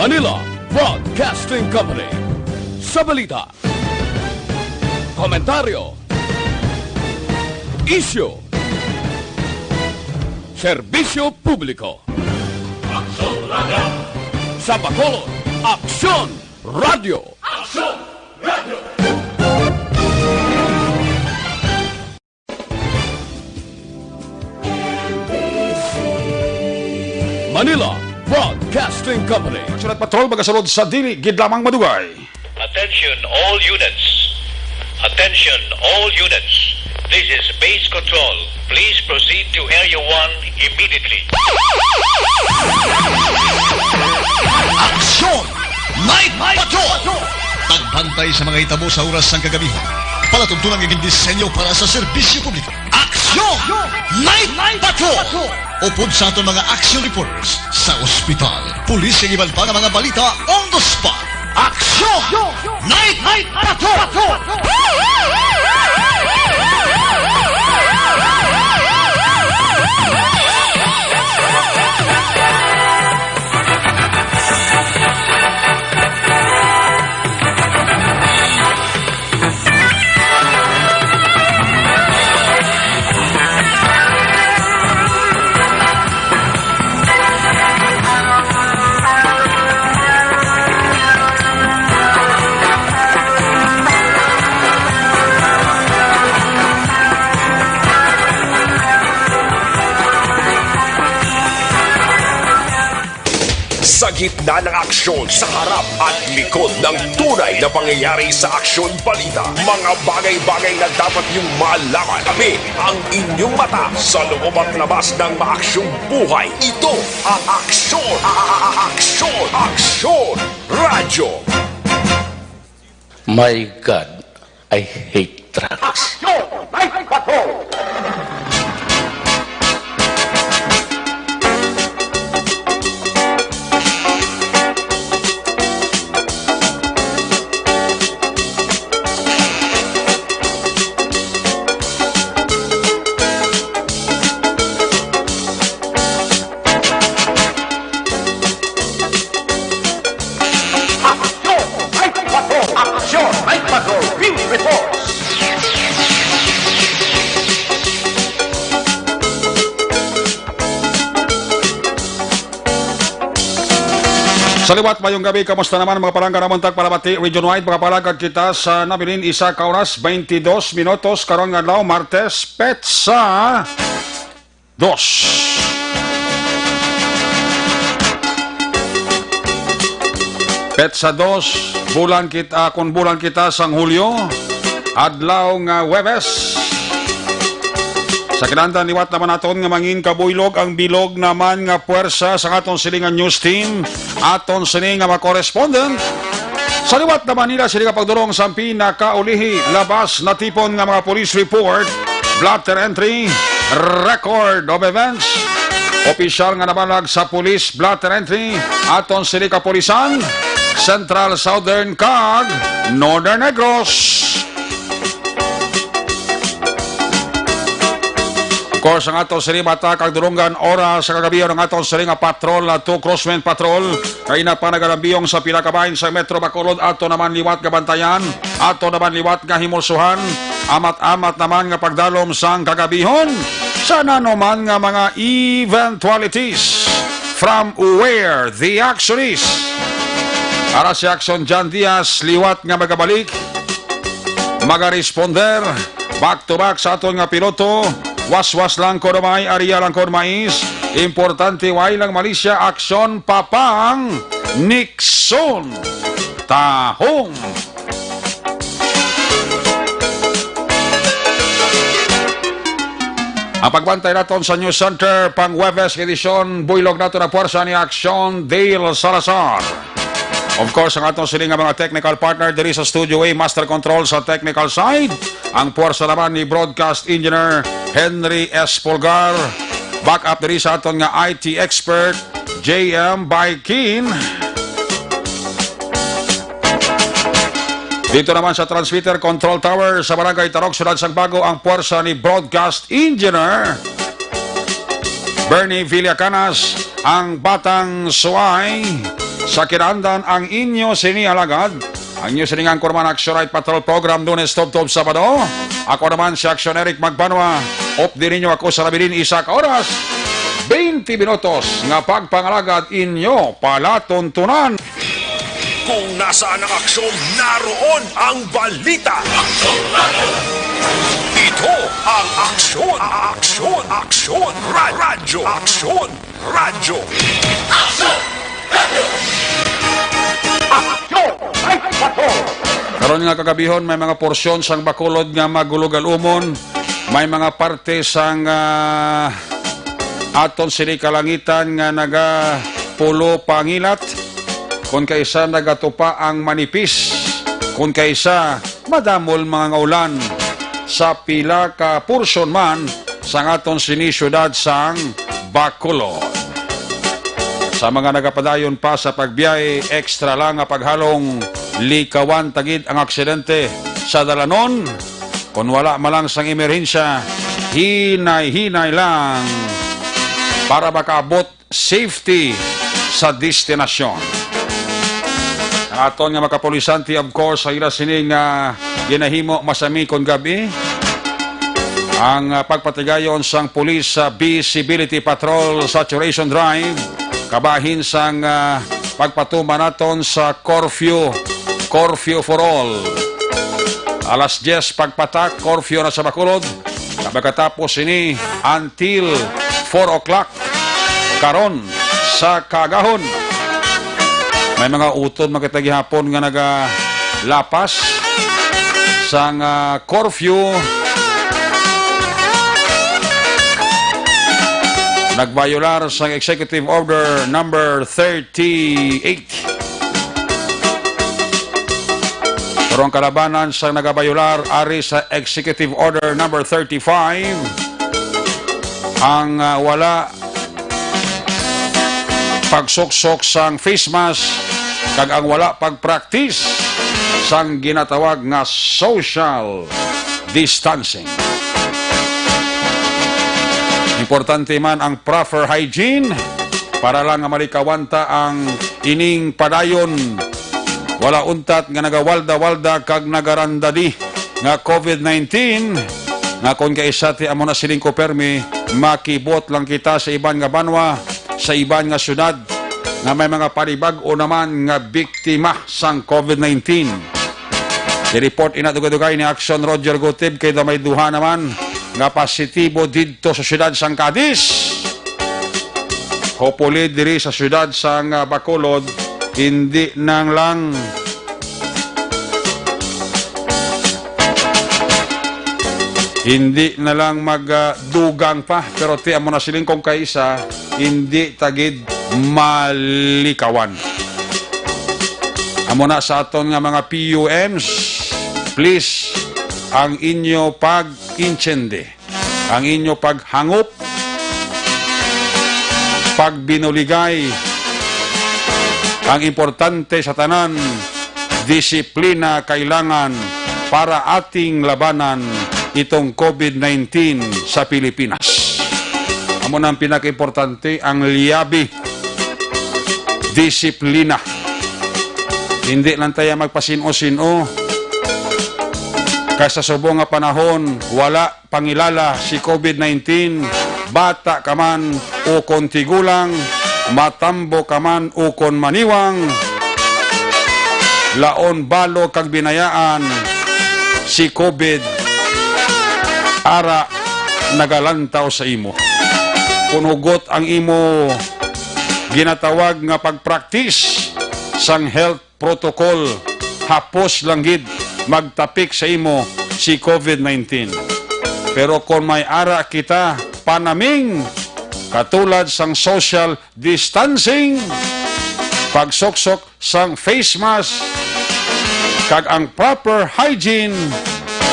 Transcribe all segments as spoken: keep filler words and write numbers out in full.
Manila Broadcasting Company. Sa balita, komentaryo, isyu, serbisyo publiko. Aksyon Radio. Sa Bacolod, Aksyon Radio. Aksyon Radio. Manila Broadcasting Company. Aksyon at patrol, magasulod sa dili gid lamang madugay. Attention all units. Attention all units. This is base control. Please proceed to Area one immediately. Aksyon! Night Patrol! Pagbantay sa mga hitabo sa oras sang kagabihon. Palatuntunan nga gindisenyo para sa serbisyo publiko. Aksyon! Night Patrol! Upod sa aton mga action reporters sa ospital, pulis, kag iban pa nga mga balita on the spot. Aksyon! Night Patrol! Sa gitna ng aksyon, sa harap at likod ng tunay na pangyayari sa aksyon balita, mga bagay-bagay na dapat niyong malaman. Kami ang inyong mata sa loob at labas ng maaksyong buhay. Ito ang Aksyon! A-, a-, a-, Aksyon! Aksyon! Radyo! My God, I hate drugs. Aksyon! Night Patrol! Aksyon! Night Patrol! Aksyon! Night Patrol! Field Reports! Sa liwat, mayong gabi. Kamusta naman, mga palangga? Namon tag palabati region-wide, mga palangga, kita sa nabilin isa ka oras, twenty-dos minutos, karon nga adlaw, Martes, petsa dos. Petsa dos, bulan kita, kung bulan kita sang Hulyo, adlaw nga Huwebes. Sa kinahanglan, liwat naman naton nga mangin kabuylog ang bilog naman nga puwersa sa aton sini nga news team, aton sini nga mga correspondent. Sa liwat naman nila sini nga pagdulong sa pinakaulihi, labas natipon nga mga police report, blotter entry, record of events, opisyal nga nabalag sa police blotter entry, aton sini kapulisan, Central, Southern, kag Northern Negros. Of course, ang aton sini mata kag dulonggan oras sa kagabi, ang aton sini nga patrol, ah, two crosswind patrol, kay ina pa nagalambiyong sa pila ka bahin sa Metro Bacolod. Ato naman liwat nga bantayan, ato naman liwat nga himulsuhan, amat-amat naman nga pagdalom sang kagabihon sa nanuman nga mga eventualities. From where the action is. Para si Action John Diaz, liwat nga magabalik, magaresponder, back to back sa aton nga piloto, waswas lang ko dumay, area lang ko mais, importante way lang Malaysia, aksyon, papang, Nixon, tahong. Ang pagbantay naton sa News Center, pang Huwebes edisyon, buylog nato na puwersa ni Action Dale Salazar. Of course, ang aton sini nga mga technical partner diri sa Studio A, Master Control sa technical side. Ang puwersa naman ni Broadcast Engineer Henry S. Polgar. Back up diri sa aton nga I T expert, J M Baikin. Dito naman sa transmitter control tower sa Barangay Tarog, Siyudad sang Bago, ang puwersa ni Broadcast Engineer Bernie Villacanas, ang Batang Suway, Sa kinaandan ang inyo sini alagad, ang inyo sining anchorman, Action Night Patrol Program, Lunes tubtob Sabado. Ako naman si Action Eric Magbanwa. Updi ninyo ako sa nabilin isa ka oras, twenty minutos nga pagpangalagad inyo palatuntunan. Kung nasaan ang aksyon, naroon ang balita. Ito ang Aksyon, Aksyon, Aksyon, Ra-, Radyo, Aksyon, Radyo. Aksyon! Ay, patrol! Karon nga kagabihon, may mga porsyon sang Bacolod nga magulugalumon, may mga parte sang, ah, aton sini kalangitan nga nagapulo pangilat, kon kaisa nagatupa ang manipis, kon kaisa madamol mga nga ulan sa pila ka porsyon man sang aton sini siyudad sang Bacolod. Sa mga nagapadayon pa sa pagbiyahe, extra lang nga paghalong, likawan ta gid ang aksidente sa dalanon. Kon wala man lang sang emerhensya, hinay-hinay lang para makaabot safety sa destinasyon. Ang aton nga mga kapulisante, of course, sa ila sini nga ginahimo masami kon gab-i, ang, ah, pagpatigayon sang pulis sa Visibility Patrol Saturation Drive, kabahin sang, ah, pagpatuman naton sa curfew, curfew for all. Alas diyes pagpatak, curfew na sa Bacolod. Nga pagkatapos sini until four o'clock karon sa kaagahon. May mga utod man kita gihapon nga nagalapas sang, ah, curfew. Nagbayolar sang Executive Order number thirty-eight. Pero ang kalabanan sa nagabayolar ari sa Executive Order number thirty-five, ang, ah, wala pagsuksok sang face mask kag ang wala pagpraktis sang ginatawag nga social distancing. Importante man ang proper hygiene para lang nga malikawan ta ang ining padayon. Wala untat nga nagawalda-walda kag nagarandadi nga COVID nineteen, nga kon kaisa ti amo na siling ko permi, makibot lang kita sa iban nga banwa, sa iban nga syudad, nga may mga panibag-o naman nga biktima sang COVID nineteen. Di report ina dugay-dugay ni Action Roger Gutib kay daw may duha naman nga positibo didto sa siyudad sang Cadiz. Hopefully, diri sa siyudad sang, ah, Bacolod, hindi nang lang, hindi na lang mag, ah, dugang pa. Pero ti amo na siling kong kaisa, hindi ta gid malikawan. Amo na sa aton nga mga P U Ms, please, ang inyo pag-intindi, ang inyo paghangop, pagbinuligay. Ang importante sa tanan, disiplina kailangan para ating labanan itong COVID nineteen sa Pilipinas. Amo na ang pinakaimportante, ang liyabi, disiplina. Hindi lang tayo magpasino-sino. Kay sa subong nga panahon, wala pangilala si COVID nineteen, bata ka man ukon tigulang, matambo ka man ukon maniwang, laon, balo kag binayaan, si COVID ara nagalantaw sa imo. Kon hugot ang imo ginatawag nga pagpraktis sang health protocol, hapos lang gid magtapik sa imo si COVID nineteen. Pero kon may ara kita panaming katulad sang social distancing, pagsuksok sang face mask, kag ang proper hygiene,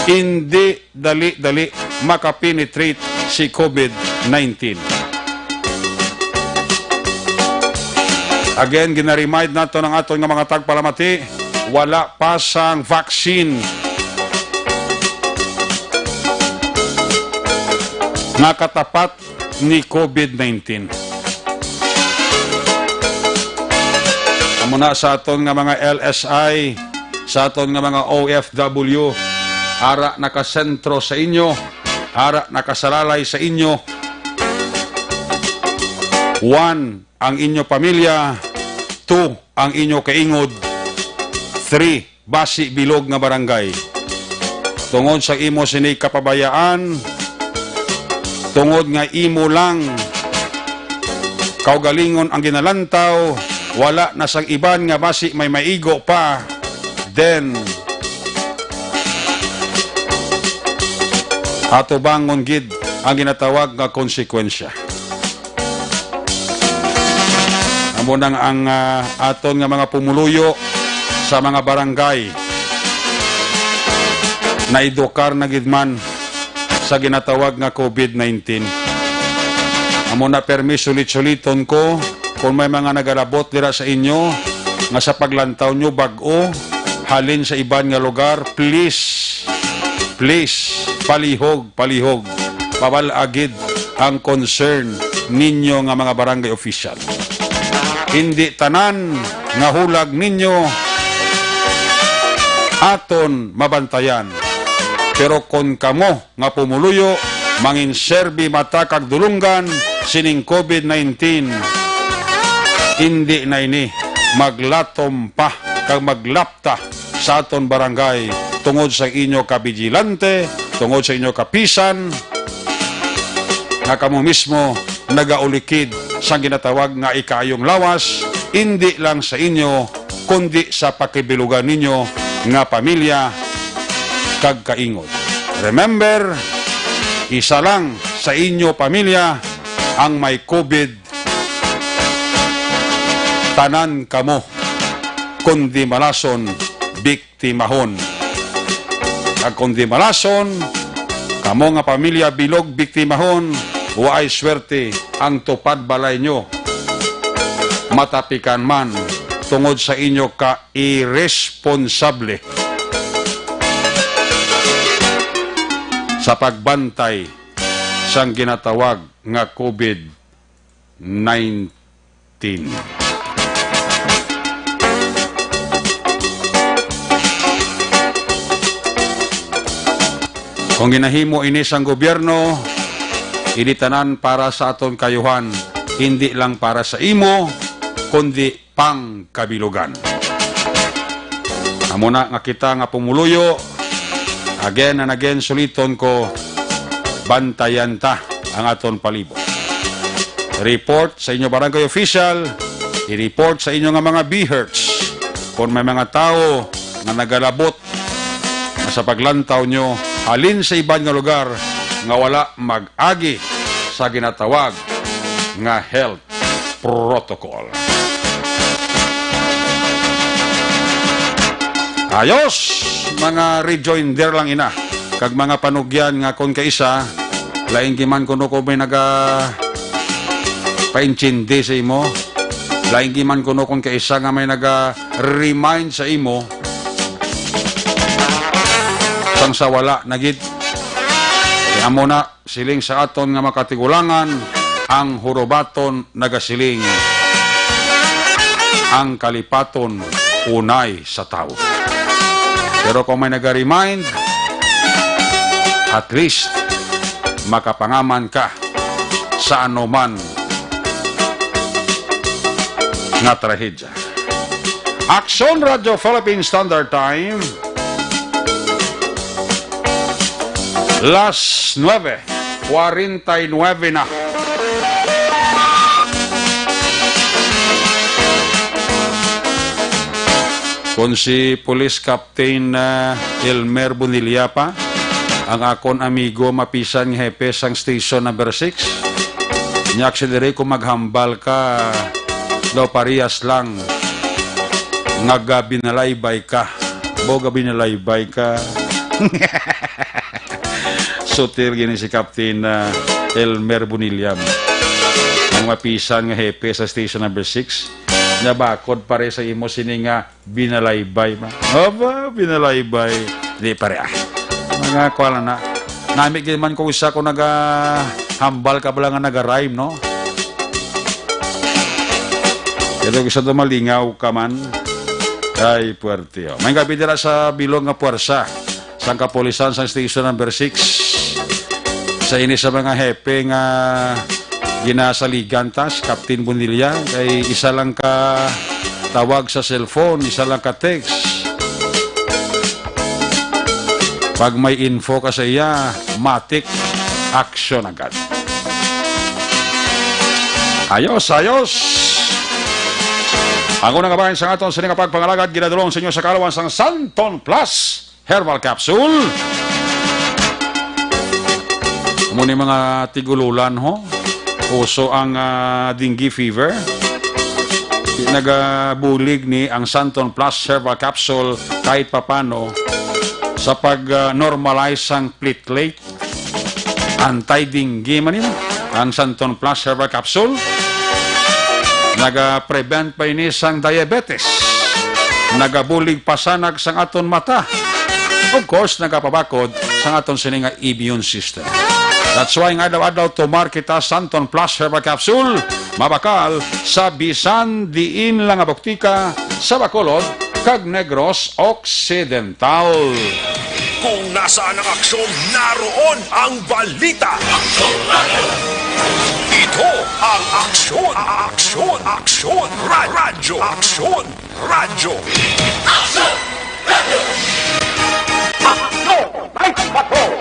indi dali-dali makapenetrate si COVID nineteen. Again, ginaremind nato ang aton nga mga tagpalamati, wala pa sang vaccine nga katapat ni COVID nineteen. Ang Muna sa aton nga mga L S I, sa aton nga mga O F W, ara nakasentro sa inyo, ara nakasalalay sa inyo. One, ang inyo pamilya. Two, ang inyo kaingod. Three, basi bilog nga barangay. Tungod sa imo sini kapabayaan, tungod nga imo lang kaugalingon ang ginalantaw, wala na sang iban nga basi may maigo pa, then atubangon gid ang ginatawag nga konsekwensya. Amo nang ang, ah, aton nga mga pumuluyo sa mga barangay naedukar na gid man sa ginatawag nga COVID nineteen. Amo na, permi sulit-suliton ko, kung may mga nagalabot dira sa inyo nga sa paglantaw nyo bag-o halin sa iban nga lugar, please, please, palihog, palihog. Pabal-a gid ang concern ninyo nga mga barangay official. Indi tanan nga hulag ninyo aton mabantayan. Pero kon kamo nga pumuluyo manginserbi mata kag dulunggan sining COVID nineteen, indi na ini maglatom pa kag maglapta sa aton barangay tungod sa inyo kabigilante, tungod sa inyo kapisan, nga kamo mismo nagaulikid sang ginatawag nga ikaayong lawas, indi lang sa inyo, kundi sa pakibilugan ninyo nga pamilya kag kaingod. Remember, isa lang sa inyo pamilya ang may COVID. Tanan kamo, kundi malason, biktimahon. Kag kundi malason, kamo nga pamilya bilog biktimahon, waay swerte ang tupad balay nyo. Matapikan man tungod sa inyo ka iresponsable sa pagbantay sang ginatawag nga COVID nineteen. Kung ginahimo ini sang gobyerno, ini tanan para sa aton kaayuhan, hindi lang para sa imo, kundi pangkabilugan. Amo na nga kita nga pumuluyo, again and again, suliton ko, bantayan ta ang aton palibot. Report sa inyo barangay official, i-report sa inyo nga mga BHERTs kung may mga tawo nga nagalabot nga sa paglantaw nyo halin sa iban nga lugar nga wala mag-agi sa ginatawag nga health protocol. Ayos, mga rejoinder lang ina, kag mga panugyan nga kon kaisa, lain giman kuno ko may naga paintindi sa imo, lain giman kuno kon kaisa nga may naga remind sa imo sang sa wala na gid. Kay amo na, siling sa aton nga makatigulangan, ang hurubaton nagasiling, ang kalipaton unay sa tawo. Pero kung may naga-remind, at least makapangaman ka sa anuman nga trahedya. Aksyon Radyo Philippine Standard Time, las nuebe, kwarenta y nuebe na. Kung si Police Captain, ah, Elmer Bonilla pa, ang akon amigo, mapisan nga hepe sang Station Number Six. Nya, actually, diri kung maghambal ka, daw parehas lang nga gabinalaybay ka. Bo, gabinalaybay ka. Sutil gini si Captain, ah, Elmer Bonilla. Ang mapisan nga hepe sa Station Number Six. Nya, bakod pare sa imo sini nga binalaybay ba? Aba, binalaybay. Di pare, ah. Mga kuwan na. Nami gid man ko isa ko naga hambal ka bala nga naga-rhyme, no? Pero sa dumalingaw ka man, ay puwerte, oh. May gabi dira sa bilog nga puwersa sang kapulisan sang Station Number Six. Sa ini sa mga hepe nga ginasaligan ta, si Captain Bonilla, kay isa lang ka tawag sa cellphone, isa lang ka text. Pag may info ka sa iya, matik, aksyon agad. Ayos, ayos. Ang unang kabahin sa aton sini nga pagpangalagad, ginadulong sa inyo sa kalawan sang Santon Plus Herbal Capsule. Amo ni mga tigululan, ho. Uso ang, ah, dengue fever. Nagabulig ni ang Santon Plus Herbal Capsule kahit papano sa pag, ah, normalize sang platelet. Anti-dengue man ini. Ang Santon Plus Herbal Capsule naga-prevent pa ini sang diabetes. Nagabulig pasanag sang aton mata. Of course, nagapabakod sang aton sini nga immune system. That's why nga adlaw-adlaw tumar kita Santon Plus Herbal Capsule, mabakal sa bisan diin lang nga buktika sa Bacolod kag Negros Occidental. Kung nasaan ang aksyon, naroon ang balita. Ito ang Aksyon, Aksyon, Aksyon Ra-, Radyo, Aksyon Radyo. Aksyon Life Patrol!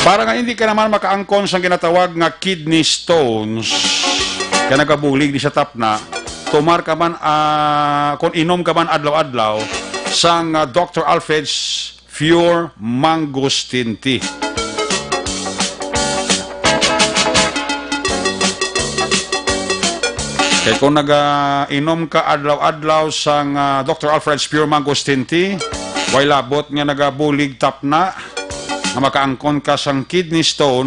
Para nga hindi ka naman makaangkon sang ginatawag nga kidney stones, ka nagabulig ni sa tapna, tumar ka man, ah, kung inom ka man adlaw-adlaw sang, ah, Doctor Alfred's Pure Mangosteen Tea. Kay kung naga-inom ka adlaw-adlaw sang, ah, Doctor Alfred's Pure Mangosteen Tea, way labot nga nagabulig tapna nga makaangkon ka sang kidney stone,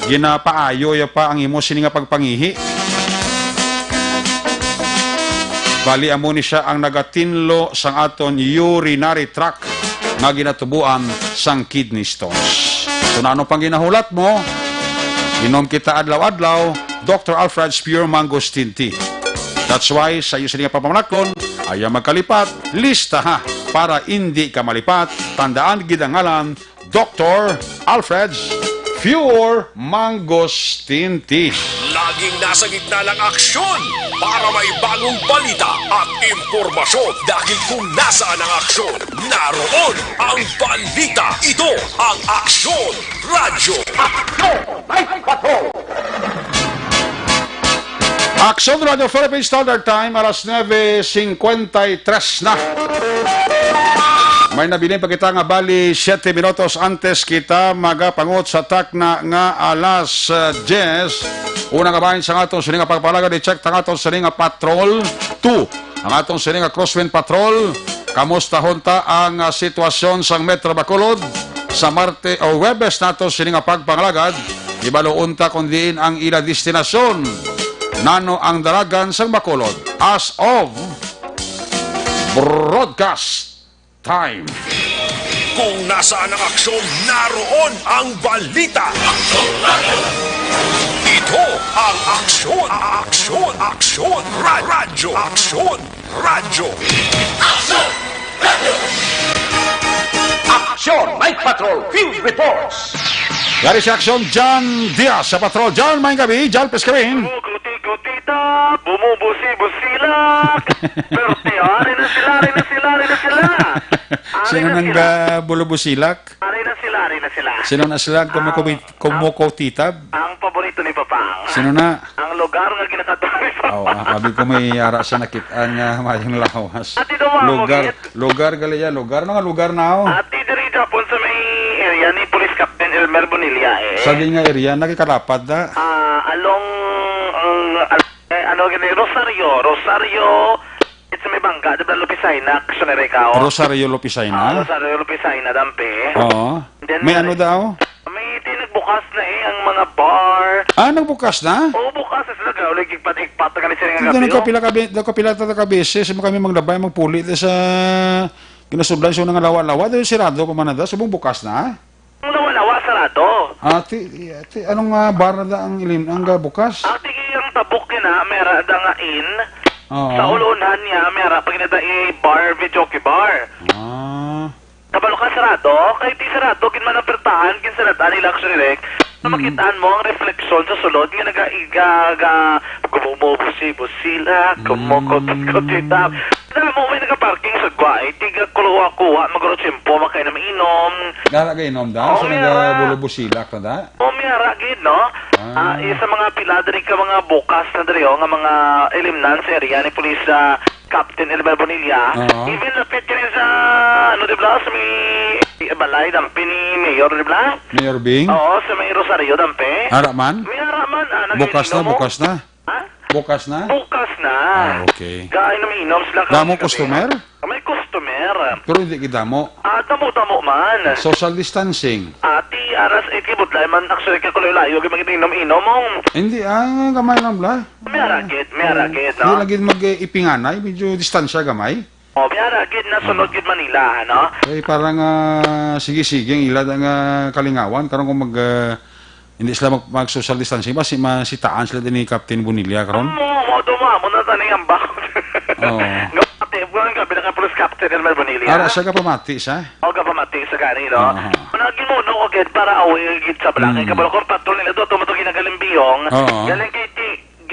ginapaayo ya pa ang imo sini nga pagpangihi. Bali, amo ni sia ang nagatinlo sang aton urinary tract nga ginatubuan sang kidney stones. So, ano pang ginahulat mo? Inom kita adlaw-adlaw, Doctor Alfred's Pure Mangosteen Tea. That's why, sa iyo sini nga pagpamanaklon, ayaw magkalipat, lista ha, para indi ka malipat. Tandaan, gidangalan, Doctor Alfred's Pure Mangosteen Tea. Laging nasa gitna ng aksyon para may bagong balita at impormasyon. Dahil kung nasaan ang aksyon, naroon ang balita. Ito ang Aksyon Radyo. Aksyon Life Patrol! Aksyon Radio Philippine Standard Time, alas nuebe cincuenta y tres na. May nabilin pa kita nga bali siete minutos antes kita magapangot sa takna nga alas, ah, diyes. Una nga bahin sa aton sini nga pagpalagad, i-check ta nga aton sini nga Patrol two. Ang aton sini nga Crosswind Patrol, kamustahon ta ang, ah, sitwasyon sang Metro Bacolod sa Marte o Huwebes nato sini nga pagpangalagad. Ibaluon ta kon diin ang ila destinasyon. Nano ang dalagan sang Bacolod as of broadcast time? Kung nasaan ang aksyon, naroon ang balita. Ito ang Aksyon, Aksyon, Aksyon Ra-, Radyo, Aksyon Radyo. Aksyon Night Patrol Field Reports. Yari si Aksyon John Diaz sa Patrol. John, maayong gabi. John Pescarin. Kumukuti-kutita, bumubusi-busilak. Pero ti, ari na sila, ari na sila, ari na sila. Ari Sino na nang sila. ga-bulubusilak? Ari na sila, ari na sila. Sino na sila ang Ang, kumukubi-, ang, kumukutitab? Ang paborito ni Papa. Sino na? Ang lugar nga ginakadto ni Papa. Oh, ah, abi ko may ara sa nakit-an nga mayong lawas. Ati daw, ah, Lugar, mabit. lugar, gali ya, lugar. Ano nga lugar na, oh? Ati diri Japon sa may area ni Police Captain Elmer Bonilla, eh. Sa di nga area, nakikalapad na. Ah, along, ang, al-, eh, ano gini, Rosario, Rosario, it's may bangga, di ba, Lupisaina, Kasunere ka, oh? Rosario Lupisaina? Ah, Rosario Lupisaina, dampe. Oo. Then, May ano daw? May tinagbukas na eh, ang mga bar. Ah, nagbukas na? Oo, bukas na sila, grabe, higpat-higpat na kami sila nga Hindi gabi, oh. nagkapila ka bi-, nagkapila ta ka beses mo kami manglabay, magpuli ta sa ginasudlan sa nga lawa-lawa, dahil sirado pa man na da, subong bukas na? Ang lawa-lawa, sarado. Ati, ati, anong, ah, bar na da ang ilim, ang, ah, bukas? Ati, ang tabok yun, ah, mera da nga in. Oo. Sa ulunhan niya, may ara pa ginadai bar, videoke bar. Ah. Kabalo ka, sarado? Kay di sarado, gid man ang pertahan, gid sarado, ani, Lux Direk. Na Mm. makitaan mo ang refleksyon sa sulod nga naga-, ga-, ga-, gumumo, busi-busi la, Mm. kumukutot-kutit, ah. Damo may nagaparking sa gway, tiga kuha-kuha, magro tiyempo, makainom-inom. Gara gainom da? Oh, sa may ara. Nagabulubusila ka da? Oh, may ara gid, no? Ah. Ah, isa mga pila diri ka mga bukas na diri, oh, nga mga ilimnan sa area ni Police, ah, Captain Elmer Bonilla. Oo. Even lapit kini sa, ano, di ba, sa may balay dampe ni Mayor, di ba? Mayor Bing? Oo, sa may Rosario dampe. Ara man? May ara man, ah, Bukas na, nag-inom mo? Bukas na? Ha? Bukas na? Bukas na. Ah, okay. Gainom-inom sila Damo kami. Customer? May customer. Pero hindi gid damo. Ah, damo-damo man. Social distancing. Ah, ti aras, eh, kibudlay man, actually, ka kuloy layo, gid mag-inom-inom, mong. Hindi, ah, gamay lang bala. May aragit, may aragit, Hindi no? lagi mag-, eh, ipinganay, medyo distansya gamay. Oh, may aragit na sunod gid Manila, no? Eh, parang, ah, sige-sige ang ila nga kalingawan. Karon kung mag, ah, hindi sila mag, mag-social distancing, basi masitaan sila din ni Captain Bonilla karon. Amo, mo, mo, mo na tani ang bakod. Oo. Nga pati, mo nga bilang police captain ni Bonilla. Ara siya ka pamati siya? O, ka pamati sa gani, no? Aha. Ano, gimuno ko gid para aware gid sa bala. Kay Mm. kabalo ko, patrol nila to, tumo to ginagalimbiyong. Oo. Galing kay ti,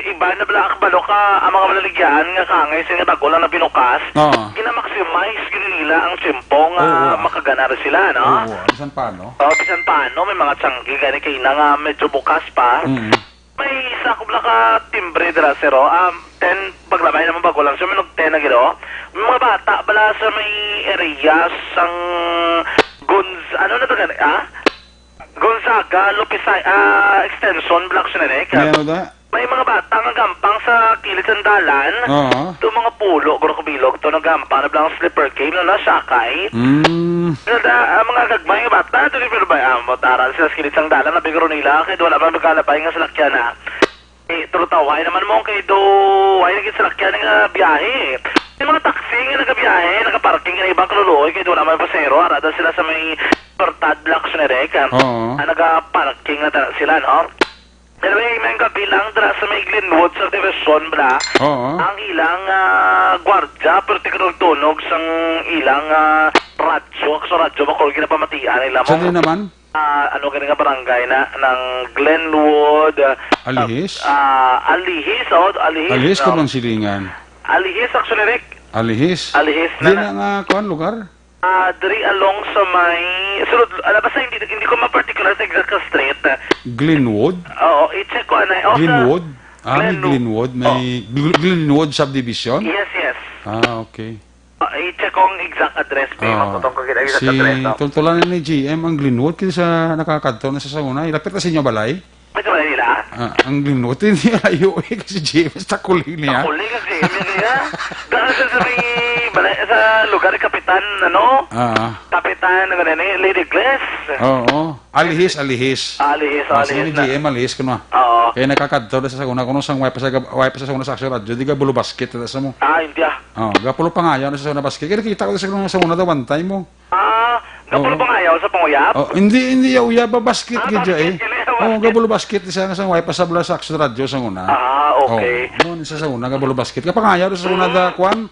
iba na bala, kabalo ka, ang mga malaligyan nga kangay sa nga bago lang na binukas, Oo. gina-maximize gid nila ang tiyempo nga Oo, ah. makaganar sila, no? Oo, bisan paano? O, bisan paano, may mga tiyanggi gani kay na nga medyo bukas pa. Mm. May isa ko bala ka timbre dira, sir, oh. Um, ten, paglabay naman bago lang siya, may nag ten na gid, oh. May mga bata bala sa may area sang Gonz-, ano na to gani, ah? Gonzaga, Lupisay, ah, extension, Black Sinenek. May ano da? May mga bata nga gampang sa kilid sang dalan. Oo. Ito mga pulo, guro kabilog, to nagampang na bala ang slipper game, no, na sakay. Mm. Nada, ang mga gagmay nga bata, ito ni Pero Bay, ah, mataran sila sa kilid sang dalan, nabigro nila, kay wala man magalabay nga salakyan na. Eh, turutaway naman mo, kay do, ay naging salakyan nga biyahe. Yung mga taxi nga nagabiyahe, nagaparking nga ibang kaluluoy, kay wala man pasero, arada sila sa may Tortad Black Sinereca. Oo. Ah, nagaparking na ta-, sila, no? Pero may, may kabilang dira sa may Glenwood subdivision, bra. Oo. Ang ilang, ah, gwardya, pero tinunog sang ilang, ah, radyo. Sa radyo, makul ginapamatian nila mo. Sa di naman? Ah, ano gani nga barangay na, ng Glenwood, ah, Alihis? Ah, Alihis, oh, Alihis, Alihis no? Ka bang silingan? Alihis, actually, Rick. Alihis? Alihis Di na na. Na nga, kuwan, lugar? Ah, diri along sa may, sulod, ala, basta hindi, hindi ko ma-particular sa exact street. Glenwood? Oo, i-check ko, anay. Oh, sa Glenwood? Ah, may Glenwood. Glenwood. May Oh. Gl-, Glenwood Subdivision? Yes, yes. Ah, okay. Ah, i-check ko ang exact address, may Oo. maputong ko gid ang exact Si address, no? Tultulan ni G M ang Glenwood, kaya sa nakakadto na sa Sauna. Ilapit na sa inyo balay? May balay nila? Ah, ang Glenwood, hindi layo eh, kasi G M sa Takuli niya. Takuli kasi, hindi niya. Dahil sa, sa may balay, sa lugar ni Kapitan, ano? Ah. Kapitan, ano na ni, Lady Glass. Oo. Alihis, alihis. Alihis, Ah, sige, alihis na. G M, alihis ko na. Oo. Kaya nakakadto na sa Sauna, kung sang wifi sa, wifi sa Sauna sa Action Radio, di ka bulo basket, na sa mo. Ah, hindi ah. Oh, gapulo pangayaw na sa Sauna basket. Kaya nakita ko sa Sauna, sa Sauna daw, one time mo. Ah, gapulo Oo. pangayaw sa panguyab? Oh, hindi, hindi, ya, uyab, ba, basket Ah, gid ya, basket, eh. Hindi, Oh, basket. Gabulo basket, isa nga sa wifi sa bala sa Action Radio sa una. Ah, okay. Oh, noon, isa sa una, gabulo basket. Kapangayaw sa una, Mm. da, kwan?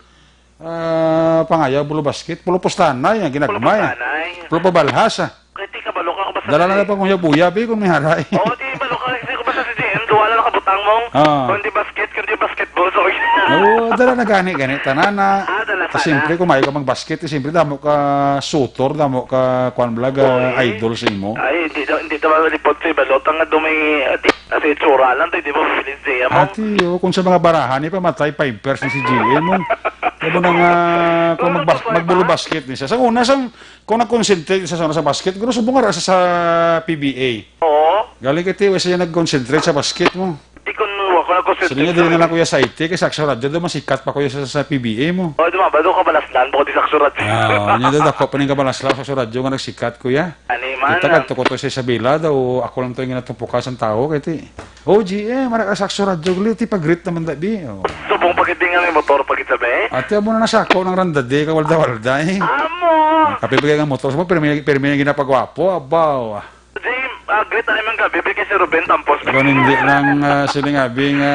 Ah, pangayaw, bulo basket. Pulo pustanay, ang ginagmay. Pulo pustanay. Pulo pabalhas, ah. Kaya di ka balo ka, basta Dala na di. na pang uyab-uyab, eh, kung may haray. Oo, di balo ka, kasi kung basta si G M, duwa na nakabutang mong, Ah. kung di basket, kung di basketball, so, Oo, dala na gani, gani. Tanana. Ah, dala Tas sana. siyempre, kung may ka mag-basket, eh, siyempre, damo ka sutor, damo ka, kwan vlog, ah, Oy. idol sa imo. Ay, hindi daw, hindi daw malipot sa ibalot. Ang nga dumay, ah, di, kasi itsura lang, di, di mo pipilit siya mo. Ati, oh, kung sa mga barahan, eh, pamatay, five pairs ni si G M, oh. Kaya mo na nga, kung Ano magbas-, pa, magbulubasket ni siya. Sa una, sang, kung nag-concentrate sa, sa, sa basket, guro, subong nga ra sa, sa P B A. Oo. Galing ka, tiyo, siya nag-concentrate sa basket mo. Di ko, ako nag-concentrate Sige, dili sa na lang, Kuya, sa I T, kay sa Action Radio, daw masikat pa, Kuya, sa, sa P B A mo. Oh, di ba? Bado ka balaslan, bukod di sa Action Radio. Ah, nya daw, dako pa ning kabalaslan sa Action Radio nga nagsikat, Kuya. Ani man, Kita ah. ka, tuko to sa Isabela, daw, ako lang to yung natupukas ang tao, kay ti. Oh, G M, mara ka sa Action Radio, gali, ti pag-greet naman, da, bi. Oh. Subong pagit nga may motor, pagit sabi. Ate, amo na nasako ng randade, kawalda-walda, eh. Amo. Ah, kapibigay ng motor, sa mga pirmi, pirmi yung ginapagwapo, abaw. Jay, ah, greet na naman ka, bibigay si Ruben Tampos. Kung hindi lang, ah, siling abi nga,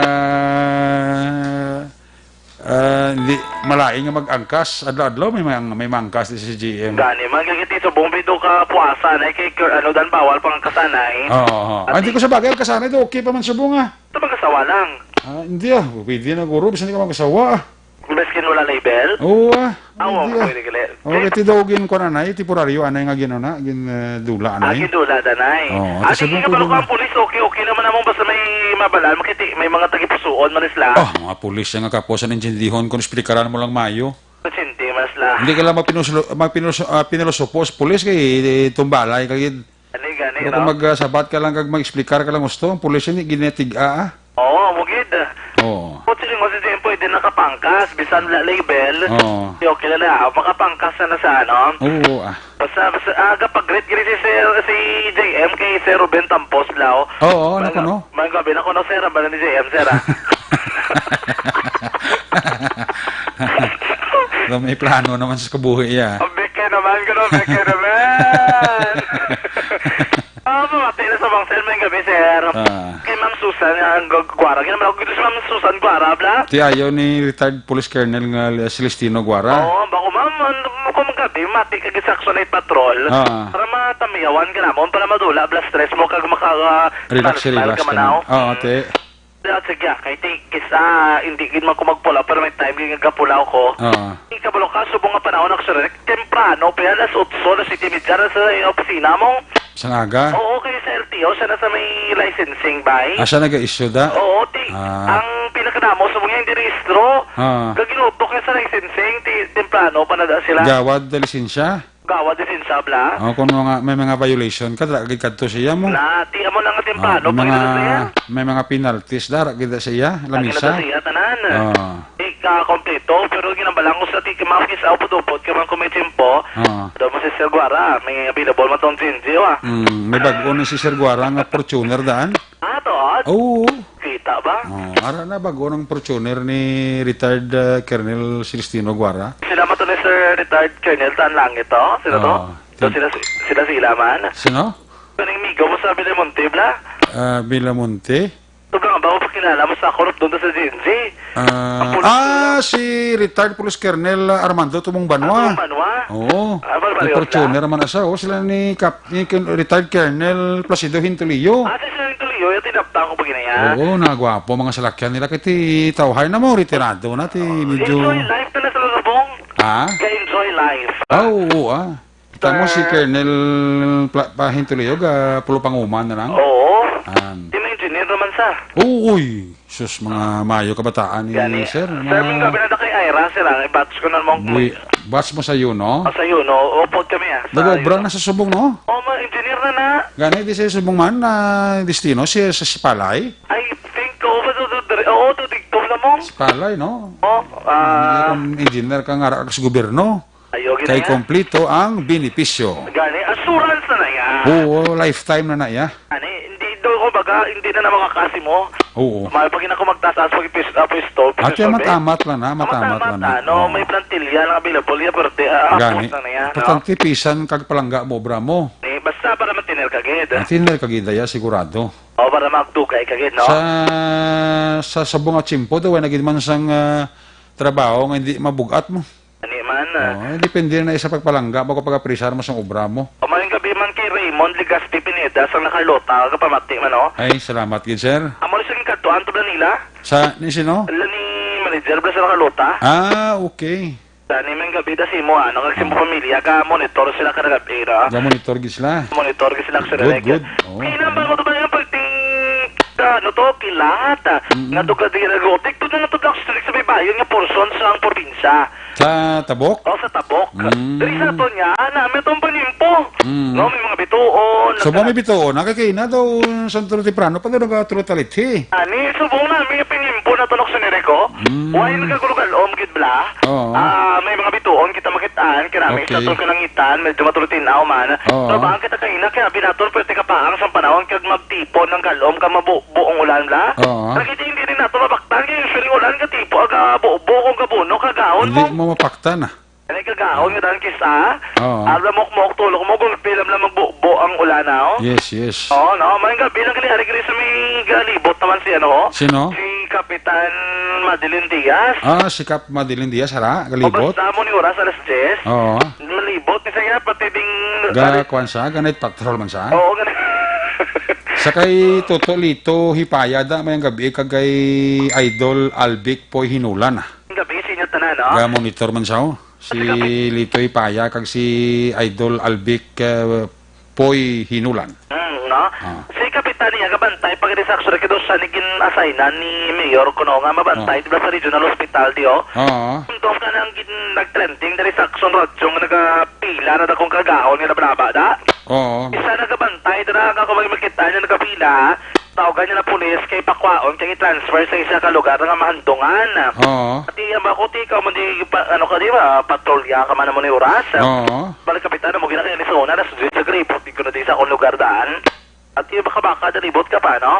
Ah, hindi, malain nga mag-angkas. Adlaw-adlaw may mang-, may mangkas di sa C G M. Gani, man, kay ti subong bido ka puasa na kay Kir-, ano, dan bawal pang angkasan na eh. Oo, oo. Ah, hindi ko sa bagay, angkasan na ito, okay pa man subong, ah. Ito magkasawa lang. Ah, hindi, ah. Pwede na, guro. Bisan di ka magkasawa, ah. Baskin wala label? Oo, ah. Ah, oo, Hindi, ah. pwede gali. Okay, ti daw gin ko na na, eh, temporaryo, anay nga gin, ano, gin, eh, dula, Ah, anay. gindula, danay. Oo, Ah, kasi sige kung ka, pwede balo ka na. ang pulis, okay, okay naman namang basta may mabalaan, makiti-, may mga tagipusuon man sila. Oh, mga pulis nga kapos ang intindihan kung esplikaran mo lang mayo. Sindi man sila. Hindi ka lang magpinusulo-, magpinusu-, ah, pinulosopo sa pulis kay, eh, tumbalay kay Gani, gani, Pero no? kung magsabat ka lang kag mag-explicar ka lang gusto, ang pulis hindi ginatig-a, ah. Oo, amo gid. Oo. Kung sino mo si Jempo, hindi nakapangkas, bisan wala label. Oo. Okay lang na, makapangkas na na sa ano. Oo, ah. Basta, basta, ah, kapag-greet gini si Sir, si J M kay Sir Ruben Tampos, Blau. Oo, ano Mga- ko, no? Mga gabi na ko, no, sir, ang bala ni J M, sir, ah. Alam, may plano naman sa kabuhi, ah. Ang beke naman, gano'n, beke naman. Ah, pamati na sa bang sir, may gabi, sir. Ah. Kay Ma'am Susan, ah, ang Gu-, Guara. Ginamit ako dito si Ma'am Susan Guara, bla? Ti ayaw ni retired Police Colonel nga, uh, Celestino Guara. Oo, bako, ma'am, ano, kung magabi, mati ka sa Action Night Patrol. Ah. Para matamiyawan ka namon, para madula, bla, stress mo, kag maka, ah, Relax, relax ka ka manaw. na. Oo, Mm. te. Dapat sa giya, kay ti-, kis-, ah, hindi gid man ko magpula, pero may time gid nga gapulaw ko. Oo. Di ka balo ka, subong nga panahon ako sa rek, temprano, pa alas otso, alas siyete y media na sa opisina mo. Sang aga? Oo, kay sa L T O, siya na sa may licensing, bay. Ah, siya nag-issue da? Oo, ti-, Ah. ang pinakanamo, subong nga hindi rehistro. Ah. Kaginutok niya sa licensing, ti-, temprano pa na da sila. Gawad na lisensya? Gawa di sin sabla. Oh, kung mga, may mga violation ka, dara gid kadto siya mo. Na, ti amo lang nga Ah, temprano, may mga, pagkita sa iya. may mga penalties, dara gid sa iya, Ang lamisa. Ginagawa sa iya, tanan. Ah. Di ka kompleto, pero ginambalang ko sa ti, mga kisaw, pudupot, ka man kung may tiyempo. Ah. Daw mo si Sir Guara, may available mo tong G N G, wa? Mm, may bag-o na si Sir Guara nga Fortuner daan. Ah, to, ah? Oo. Kita ba? Oh, ara na, bag-o ng Fortuner ni retired, uh, Colonel Celestino Guara. Sila mo to ni Sir Retired Colonel Tan Langit, oh? Sino to? Oh, So, tin- sila, sila, sila man. Sino? Kaning migo mo sa Villamonte, bla? Ah, Villamonte? Ito ba nga ba, pakilala mo sa ako, doon sa G N G? Ah, Ang pulis ah, nila. Si retired Police Colonel, ah, Armando Tumong Banwa. Tumong Banwa? Oo. Ah, May Barbaryo Fortuner sila? man asa, oh, sila ni Cap-, ni Ken-, retired Colonel Placido Hintulio. Ah, si Sir Hintulio, yung tinaptan ko pag inaya. Oo, nagwapo mga salakyan nila. Kay ti tawhay na mo, retirado na, ti medyo Enjoy life na na sa Luzon. Ha? Ka-enjoy life. Ah, oo, ah. Kita mo si Sir Colonel Pla-, Pahintulio, ga pulo panguman na lang. Oo. An. Di may engineer naman sa. Oo, uy. Sus, mga mayo kabataan ni Gani. Sir, Sir, mga mga gabi na kay Ira, sir, ah. I-batch ko na mong Bui-, batch mo sa Yuno? Ah, sa Yuno. Opo, kami, ah. Sa Nag-obra Yuno. na sa Subong, no? Oh, mga engineer na na. Gani, di sa Subong man, na destino, si, sa Sipalay? I think, oo, ba, do, do, do, oo, do, digto na mo. Sipalay, no? Oh, ah. Hindi kung engineer ka nga, ra-, sa gobyerno. Ayo, Kay gina. kompleto ang benepisyo. Gani, assurance na na yan. Oo, lifetime na na iya. Ani, hindi do ko baga, hindi na na makakasi mo. Oo. Mahal pa gina ko magtaas-taas pag pis-, ah, pwesto, Ate, pwesto, be. Amat-amat lang na, amat-amat Amat-amat lang na. na, no? Oo. May plantilla lang available, ya, pero di, ah, Gani. Apos na na yan, no? Importante, pisan kag palangga mo, obra mo. Eh, basta para matiner ka, gid. Matiner ka, gid, ya, sigurado. O, para magdugay ka, gid, no? Sa, sa, sa bunga tsimpo, daw, nagid man sang, ah, trabaho nga hindi mabugat mo. Ani man, ah. Oo, eh, depende na sa pagpalangga, bago pag-apresar mo sa obra mo. O, maayong gabi man kay Raymond Legaspi Pineda sa Nakalota, kapamati man, oh. Ay, salamat gid, sir. Amo rin sa gingkadtuan to, Blanila? Sa, ni sino? Ala ni manager, bla, sa Nakalota. Ah, okay. Sa ni, maayong gabi, da si mo, ano, kasi mo Ah. pamilya, ka monitor sila kada gabi, no? Ga-monitor gid sila. Monitor gid sila, sir, Good, like, good. Oo. Kaya naman mo to ba yung pagting-, ano to, kilat, ah? Mm-mm. Nga to, ka di nagotik, to na to, Black Street, sa may bayan nga portion sa ang probinsya. Sa Tabok? O, sa Tabok. Mm. Diri sa aton nga, na, may itong panimpo. Mm. No, may mga bituon, So, nagka- ba may bituon? Nakakaina daw, Santo Temprano, pag nagkatulot-talit, eh. Ani, subong na, may panimpo na tunok sa niriko. Mm. Why nagkagulugal-om, gid bla? Oo. Ah, may mga bituon, kita makitaan, kinami Okay. sa atong kalangitan, medyo matulutinaw man. Oo. Trabahan kita kaina, kaya binaton, pwede ka paang sa panahon, kag magtipon ng galom, kag mabu-, buong ulan, bla? Oo. Nakita hindi rin nato mabaktan, kaya usually ulan, katipo, aga bubo, kung kabuno, kagaon Hindi mo. mo mapaktan, ah. Ano yung kagaon nga dahil kisa? Oo. Alam mo, mo, tulog mo, gulpi lang lang magbubo ang ulan, ah, oh. Yes, yes. Oo, no? Mayang gabi lang gali, ari gali sa may galibot naman si, ano, oh. Sino? Si Kapitan Madeline Diaz. Ah, si Kap Madeline Diaz, hara, galibot. Ubos na mo ni oras, alas diyes. Oo. Nalibot ni siya, pati ding Ga, kuwan siya, ga night patrol man siya. Oo, gani. Sa kay Toto Lito Hipaya, da, may ang gabi, kag kay Idol Albic Poy Hinulan, ah. Ang gabi, sa inyo tanan, no? Ga monitor man siya, oh. Si Sa gabi. Lito Hipaya, kag si Idol Albic, eh, Poy Hinulan. Mm, no? Ah. Si Kapitan niya, gabantay, pag sa aksyon, kay daw siya ni gin-assignan ni Mayor, kuno nga mabantay, Ah. di ba, sa Regional Hospital, di, oh? Oo. Tungod ka nang gin-, nag-trending diri sa Aksyon Radyo nga nagapila na dakong kagahon nga nabalaba, da? Oo. Isa nagabantay, dira nga kung may makita niya nagapila, tawagan niya na pulis kay pakwaon kay i-transfer sa isa ka lugar nga mahandungan. Oo. Ati, ang bako, ti, ikaw man di pa, ano ka, di ba, patrolya ka man mo ni oras? Oo. Balik kapitan mo, ginakaya ni sa una, nasa sa gripo, di ko na di sa akong lugar daan. Ati, baka-baka, dalibot ka pa, no?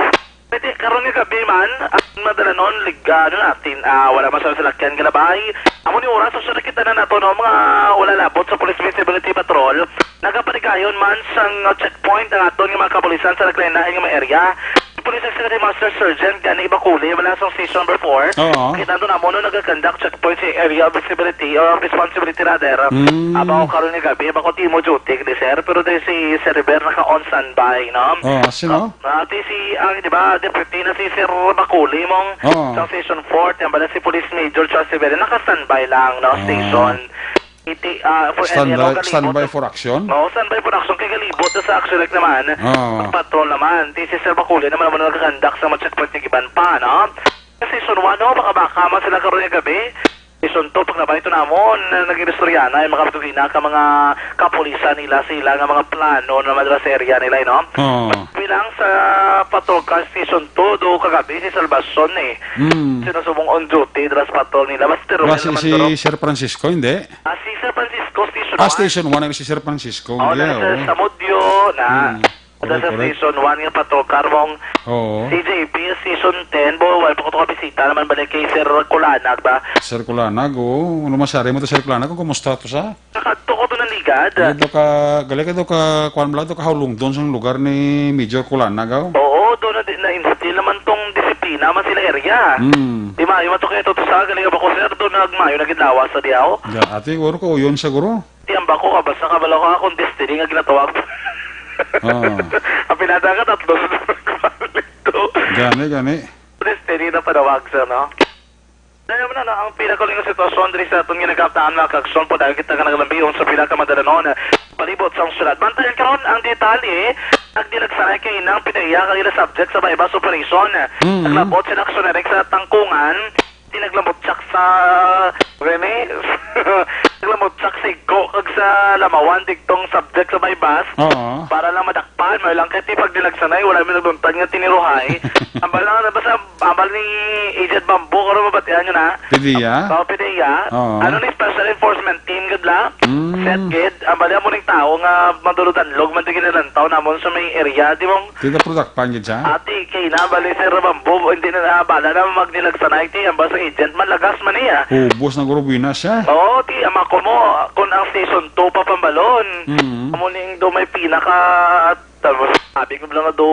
Pwede, karon nga gabi man, ang madalanon, liga, ano natin, ah, wala man sa salakyan nga labay. Amo ni oras, sa kita na nato, no, mga wala labot sa Police Visibility Patrol. Nagapaligayon man sang checkpoint ang aton nga mga kapulisan sa naglain-lain nga mga area. Police Executive Master Sergeant Danny Ibaculi, wala sa Station Number four. Oo. Kita nato na mo, no, nagakandak checkpoint sa Area Visibility or Responsibility, rather. Mm. Aba, o karon nga gabi, bako ti mo duty, di, sir, pero di si Sir River naka-on standby, no? Oo, sino? Ah, ti si, ang, di ba, deputy na si Sir Baculi mong Oo. sa Station four, ti ang bala si Police Major Charles Rivera, naka-standby lang, no, Ah. station. Iti, ah, for any, ano, Standby, galibot standby na for action? Oo, standby for action. Kay galibot na sa action, like, naman. Oo. Patrol naman. Ti si Sir Baculi naman, naman nagkakandak sa mga checkpoint ni Giban pa, no? Sa Station one, no, baka-baka man sila karon nga gabi. Station two, pag nabalik to namon, na nag-inistorya na yung mga pagkukina ka mga kapulisan nila, sila nga mga plano na madala sa area nila, eh, no? Oo. Bilang sa patrol car Station two, do kagabi si Salvacion, eh. Mm. Sinusubong on duty, dala sa patrol nila. Basta Wala Ruel si, naman, si pero Sir Francisco, hindi? Ah, si Sir Francisco, Station Ah, one. Station one ang si Sir Francisco, Oh, hindi, nasa oo. Sa Mudyo, na. Hmm. Correct, Sa correct. Station one nga patrol car mong Oo. C J P, Station ten, bo, wala pa ko to kabisita naman ba ni kay Sir Kulanag ba? Sir Kulanag, oo. Ano masari mo to, Sir Kulanag? Kung kumusta to sa? Nakadto ko to ng ligad. Gali daw ka, gali ka daw ka, kuwan bala daw ka, haulong doon sa lugar ni Major Kulanag, aw? Oo, doon na, na-instill naman tong disiplina man sila area. Hmm. Di maayo man to kaya to, to sa, gali ka ba ko, sir? Doon nagmayo na gid lawas sa diyaw. Ya, ate, siguro ko, yun siguro. Ti ang bako ka, basta kabalo ka akong destiny nga ginatawag. Oo. Ang pinada ka, tatlo sa nagpalit to. Gani, gani. Destiny na panawag, sir, no? Alam mo na, no, ang pinakaling sitwasyon diri sa aton ginagaptaan, mga kagson, po dahil kita ka nagalambihon sa pila ka madalanon, palibot sa syudad. Bantayan karon ang detalye, nagdilagsaray kay nang pinaiya kang ila subject sa buy-bust operation. Mm. Naglabot sila aksyonerik sa Tangkungan, Di naglamutsak sa Rene. Naglamutsak sa Igko kag sa Lamawan digtong subject sa buy-bust. Oo. Para lang madakpan, may lang kay ti pag dinagsanay, wala may nagluntad nga tiniruhay. Ambal lang, basta ambal ni Agent Bamboo, karon mabatian nyo na. Pidiya? Oh, Pidiya. Oo. Ano ni special enforcement team gid la? Mm. Set gid. Ambal mo ning tao nga madulo-danlog man di ginalantaw namon sa may area, di mong Tita, product pan gid siya? Ati, kay na, bali, Sir Bamboo, hindi na, na, bala na magdilag sa night, eh. Ang basta agent, malagas man niya. Ubos na guro, buwinas siya. Oo, ti, ama ko mo, kung ang season two pa pambalon, Mm. amo ning do may pinaka, sabi ko lang na do,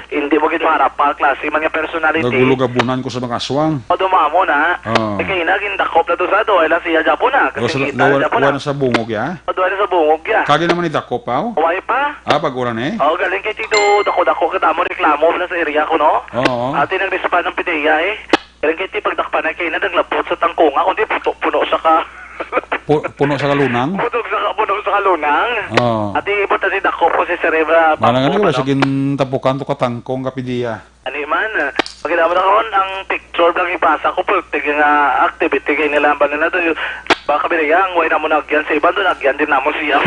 hindi mo gid maharap pa, klase man nga personality. Nagulugabunan ko sa mga aswang. O, dumamo na. Oo. Eh, kay na, gindakop na to sa do, ay lang siya Japon na, kasi O, sa, kita nawa-, Japon na. Wala sa bungog, ya? O, duha na sa bungog, ya. Kagi naman ni dakop, aw? Wala pa. Ah, pag-ulan, eh? Oh, galing kay Tito, dako-dako kita mo reklamo na sa area ko, no? Oo. Ati nang respond ng pideya, eh. Galing kay Tito, pagdakpan na kay na naglabot sa Tangkunga, kundi puto-, puno sa ka-, Pu-, puno sa kalunang? Puno sa ka-, puno sa kalunang. Oo. Ati, ibot na si Dako po si Sereba Mana nga Papo, ni, wala ano? Sige, tapukan to ka Tangkong, kapidiya. Ani man, ah, pagkita mo na karon, ang picture lang ipasa ko, pero tig nga activity kay nila ba nila to, yung baka binayang, way na mo nagyan sa iban, doon nagyan din namo siya.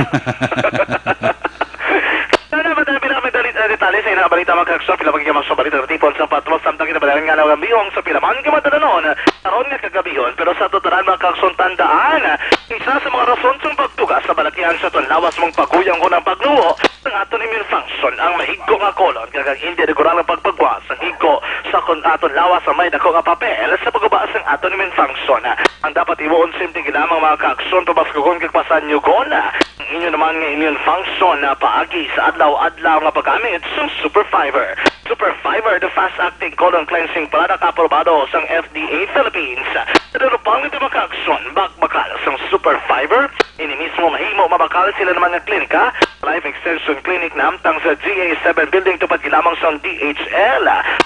Sana ba tayo pinakamay dalit na detalye sa inang balita, mga kaagso, pila magiging mga balita na tipon sa patwag, samtang kita balayan nga lang ang bihong sa pila man, kamadalanon, karon nga kagabihon, pero sa totalan, mga kaagso, tandaan, isa sa mga rason sa pagtugas sa balakihan sa aton lawas mong paguyang ko ng pagluho, Ang aton immune function, ang maigko nga kolon, kag ang hindi regular nga pagpagwa sang igko sa kon aton lawas ang may dako nga papel sa pagguba sang aton immune function. Ang dapat himuon, simple lamang, mga kaagsoon, pabaskugon kag pasanyugon ang Inyo naman nga immune function na paagi sa adlaw-adlaw nga paggamit sang Super Fiber. Super Fiber, the fast-acting colon cleansing product, aprobado sang F D A Philippines. Pero pang ito makaaksyon, bakbakal sang Super Fiber, ini mismo mahimo mabakal sila naman nga klinika. Life Extension Clinic na hamtang sa G A seven Building, tupad gid lamang sang D H L,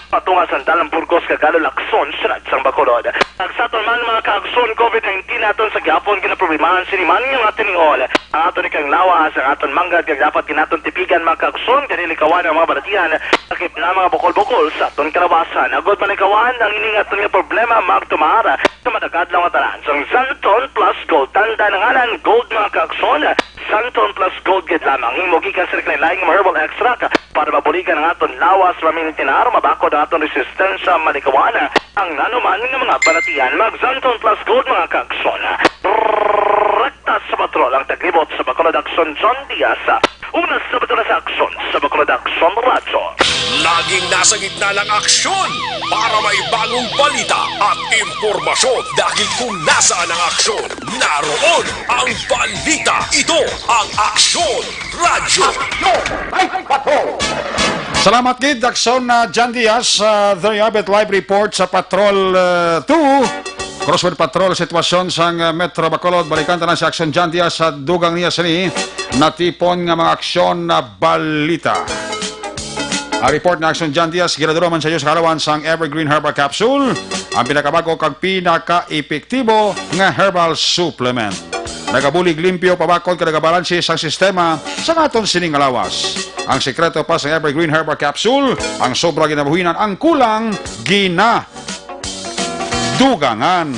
patunga sa Dalan Burgos, Kagalo, Lacson, siyudad sang Bacolod. Kag sa aton man, mga kaagsoon, COVID nineteen, aton sa gihapon ginaproblemahan sini man nga mga tiniol. Ang aton ikang lawas, ang aton manggad, kag dapat gid naton tipigan, mga kaagsoon, kay likawan ang mga balatian, sakit na mga bukol-bukol sa aton kalawasan. Agod malikawan ang ini nga aton nga problema, magtumar sa matag adlaw nga tanan sang Xanthone Plus Gold. Tanda na ngalan, Gold, mga kaagsoon. Xanthone Plus Gold gid lamang, himo gikan sa lain-lain nga herbal extract para mabuligan ang aton lawas, mamintinar, mabakod ang aton resistensya, malikawan ang nanuman nga mga balatian. Mag Xanthone Plus Gold, mga kaagsoon. Rekta sa patrol ang taglibot sa Bacolod Aksyon, John Diaz. Una sa patrol sa aksyon sa Bacolod Aksyon Radyo. Laging nasa gitna ng aksyon para may bagong balita at impormasyon. Dahil kung nasaan ang aksyon, naroon ang balita. Ito ang Aksyon Radyo. Salamat gid, Aksyon, uh, John Diaz. Uh, there you have it, live report sa Patrol, uh, two. Crossword Patrol, sitwasyon sang, uh, Metro Bacolod. Balikan ta na si Aksyon John Diaz sa dugang niya sini natipon nga mga aksyon na balita. Ang report ni Aksyon John Diaz, ginadula man sa iyo sa kaalawan sang Evergreen Herbal Capsule, ang pinakabago kag pinakaepektibo nga herbal supplement. Nagabulig limpyo, pabakod, kag nagabalanse sang sistema sa aton sining nga lawas. Ang sekreto pa sa Evergreen Herbal Capsule, ang sobra ginabuhinan, ang kulang gina dugangan.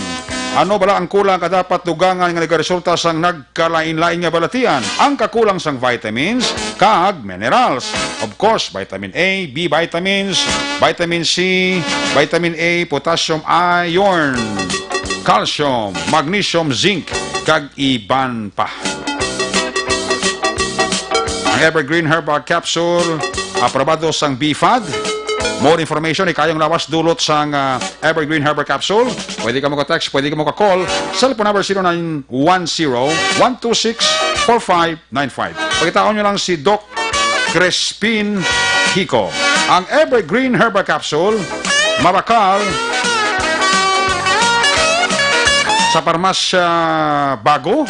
Ano bala ang kulang nga dapat dugangan nga nagaresulta sang nagkalain-lain nga balatian? Ang kakulang sang vitamins kag minerals. Of course, vitamin A, B vitamins, vitamin C, vitamin A, potassium, iron, calcium, magnesium, zinc, kag iban pa. Ang Evergreen Herbal Capsule, aprobado sang B fad. More information, ikayong lawas dulot sang, ah, Evergreen Herbal Capsule. Pwede ka mo ka-text, pwede ka mo ka-call. Cellphone number zero nine one zero, one two six, four five nine five. Pagkitaon nyo lang si Doc Crispin Hico. Ang Evergreen Herbal Capsule, mabakal sa Parmasya Bago,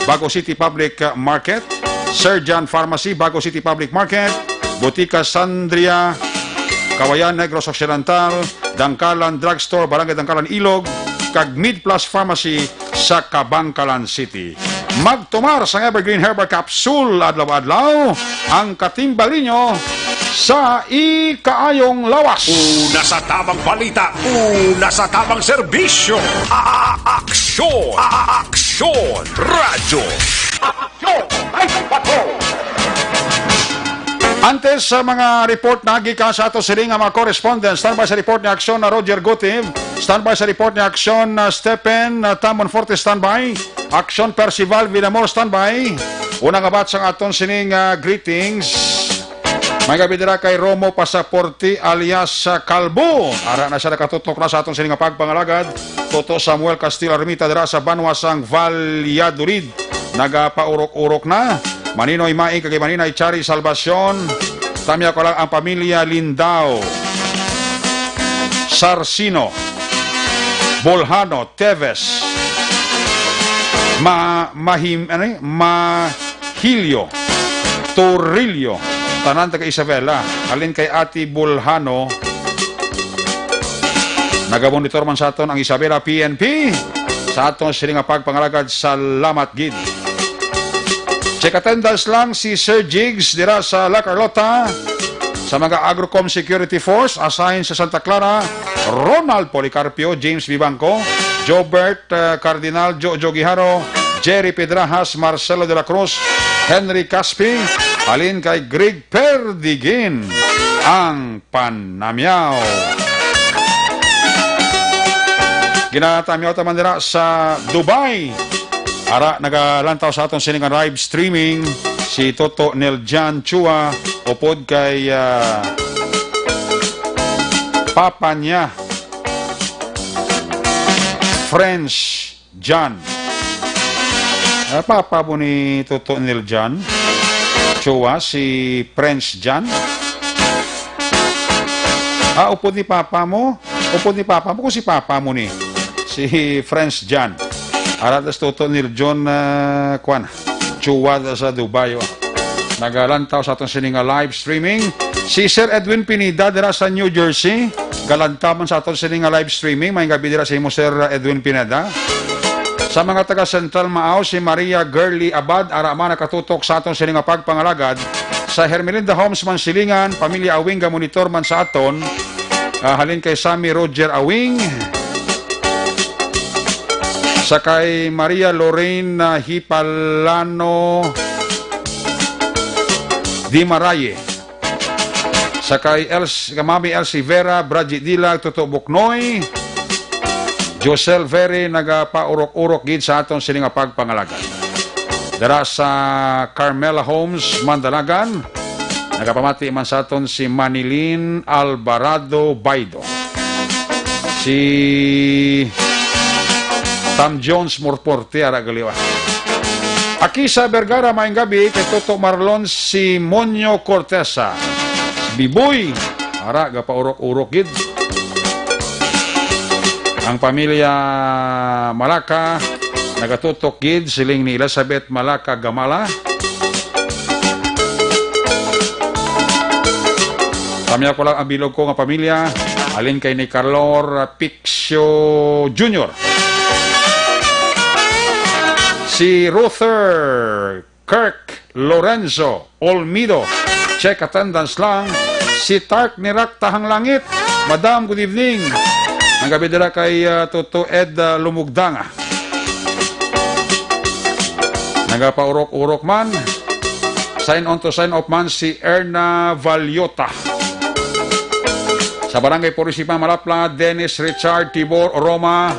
Bago City Public Market, Sir John Pharmacy, Bago City Public Market, Botika Sandria, Kawayan, Negros Occidental, Dangkalan Drugstore, Barangay Dangkalan, Ilog, kag Mid Plus Pharmacy sa Kabangkalan City. Magtumar sang Evergreen Herbal Capsule adlaw-adlaw, ang katimbang ninyo sa ikaayong lawas. Una sa tamang balita, una sa tamang serbisyo. A-, a-, aksyon, a-, a-, aksyon, radyo. Antes sa mga report na gikan sa ato sini nga mga correspondent, standby sa report ni Aksyon na Roger Gutiv, standby sa report ni Aksyon na Stephen, na Tamon Forte, standby. Aksyon Percival Villamor, standby. Una nga batch sang aton sining, ah, greetings. May gabi dira kay Romo Pasaporte alias, ah, Kalbo. Ara na siya, nakatutok na sa aton sining nga pagpangalagad. Toto Samuel Castillo Armita dira sa banwa sang Valladolid. Nagapaurok-urok na. Maninoy Maing kag Maninay Chari Salvacion. Tamya ko lang ang pamilya Lindao, Sarsino, Bolhano, Teves, Ma-, Mahim-, ano yun? Mahilio, Torillo, tanan taga Isabela. Halin kay Ate Bolhano, nagamonitor man sa aton ang Isabela P N P. Sa aton sini nga pagpangalagad, salamat gid. Check attendance lang si Sir Jigs dira sa La Carlota. Sa mga Agrocom Security Force, assign sa Santa Clara, Ronald Policarpio, James Vivanco, Jobert, uh, Cardinal, Jojo Guijaro, Jerry Pedrajas, Marcelo de la Cruz, Henry Caspi, halin kay Greg Perdigin, ang Panamyaw. Ginatamyaw ta man dira sa Dubai. Ara, nagalantaw sa aton sini nga live streaming si Toto Nel Jan Chua, upod kay, ah, papa niya, French John. Ah, papa mo ni Toto Neil John? Chua, si Prince John? Ah, upod ni papa mo? Upod ni papa mo? Kung si papa mo ni, si Prince John. Ara tas Toto Neil John, ah, kwan, Chua sa Dubai, oh. Nagalantaw sa aton sini nga live streaming. Si Sir Edwin Pineda dira sa New Jersey. Galantaw man sa aton sini nga live streaming. Maayong gabi dira sa imo, Sir Edwin Pineda. Sa mga taga Central Maaw, si Maria Girly Abad, ara man nakatutok sa aton sini nga pagpangalagad. Sa Hermelinda Homes, Mansilingan, pamilya Awing, gamonitor man sa aton. Ah, halin kay Sammy Roger Awing. Sa kay Maria Lorraine, ah, Hipalano Di Maraye. Sa kay Els-, kay Mami Elsie Vera, Bradji Dilag, Toto Buknoy, Josel Veri, nagapaurok-urok gid sa aton sini nga pagpangalagad. Dara sa Carmela Homes, Mandalagan, nagapamati man sa aton si Manilin Alvarado Baido. Si Tam Jones Morporte, ara galiwa. Akisa Vergara, maayong gabi kay Toto Marlon Simonio Cortesa. Biboy, ara, gapaurok-urok gid. Ang pamilya Malaka, nagatutok gid, siling ni Elizabeth Malaka Gamala. Tamyaw ko lang ang bilog ko nga pamilya, halin kay ni Carlor Pixio Junior. Si Ruther Kirk Lorenzo Olmido, check attendance lang. Si Tark ni Rak Tahang Langit. Madam, good evening. Ang gabi dira kay, ah, Toto Ed, ah, Lumugdanga. Nagapaurok-urok man. Sign on to sign off man si Erna Valiota. Sa Barangay Purisima, Malapla, Dennis Richard Tibor Roma.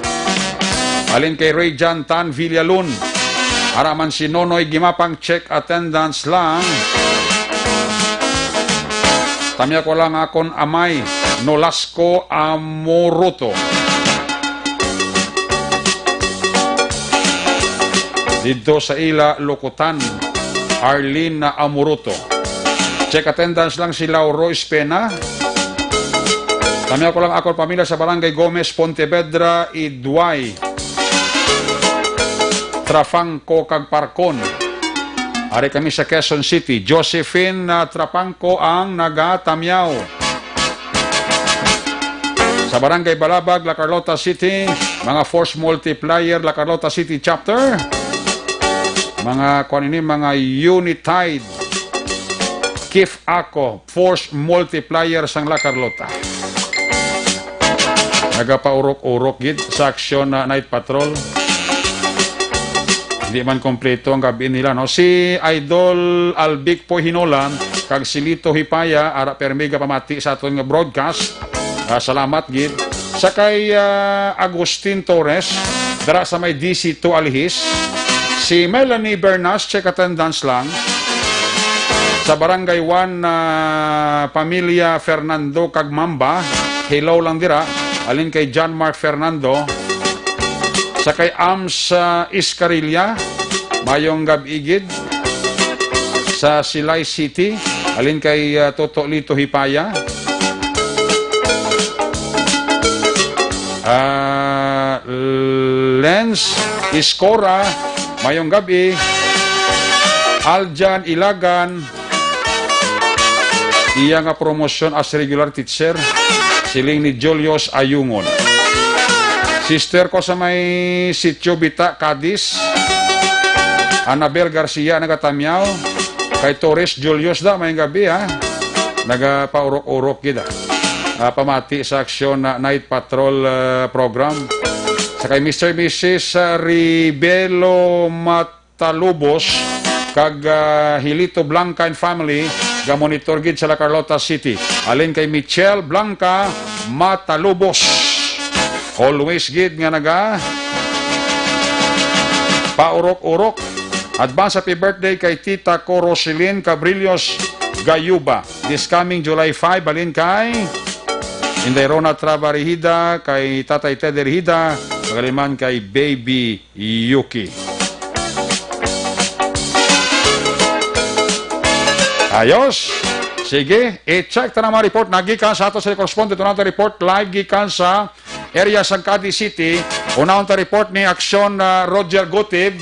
Halin kay Ray John Tan Villalun. Ara man si Nonoy Gimapang, check attendance lang. Tamyaw ko lang akon amay, Nolasco Amoruto. Didto sa ila, Lukutan, Arlene Amoruto. Check attendance lang si Lauro Espena. Tamyaw ko lang akon pamilya sa Barangay Gomez, Pontevedra, Iduay, Trafangco, kag Parcon. Ari kami sa Quezon City. Josephine, ah, Trapangco ang nagatamyaw. Sa Barangay Balabag, La Carlota City, mga Force Multiplier, La Carlota City Chapter, mga, kuan ini, mga Unitide, Kif Ako, Force Multiplier sang La Carlota. Nagapaurok-urok gid sa aksyon na Night Patrol. Hindi man kompleto ang gabi nila, no? Si Idol Albic Poy Hinolan kag si Lito Hipaya, ara permi gapamati sa aton nga broadcast. Ah, salamat gid. Sa kay, ah, Agustin Torres, dara sa may D C two Alihis. Si Melanie Bernas, check attendance lang. Sa Barangay one, ah, pamilya Fernando kag Mamba, hello lang dira. Alin kay John Mark Fernando. Sa kay Ams, ah, Iscarilla, mayong gab-i gid. Sa Silay City, alin kay, ah, Toto Lito Hipaya. Ah, Lens Iscora, mayong gab-i. Aljan Ilagan, iya nga promosyon as regular teacher, siling ni Julius Ayungon. Sister ko sa may Sitio Bita, Cadiz, Anabel Garcia, nagatamyaw. Kay Torres Julius da, mayong gab-i, ha. Nagapaurok-urok gid, ah. Ah, pamati sa aksyon na Night Patrol, ah, program. Sa kay Mister Missus, ah, Ribelo Matalubos kag, ah, Hilito Blanca and family, gamonitor gid sa La Carlota City. Alin kay Michelle Blanca Matalubos. Always gid nga naga paurok-urok. Advance happy birthday kay tita ko Roselyn Cabrillos Gayuba. This coming July five, balin kay Inday Rona Traba Rehida, kay Tatay Teddy Rehida, pagaliman kay Baby Yuki. Ayos. Sige, i-check ta na mga report na gikan sa ato sa correspondent. Unang report live gikan sa area sang Cadiz City. Unang report ni Aksyon, ah, Roger Gutib.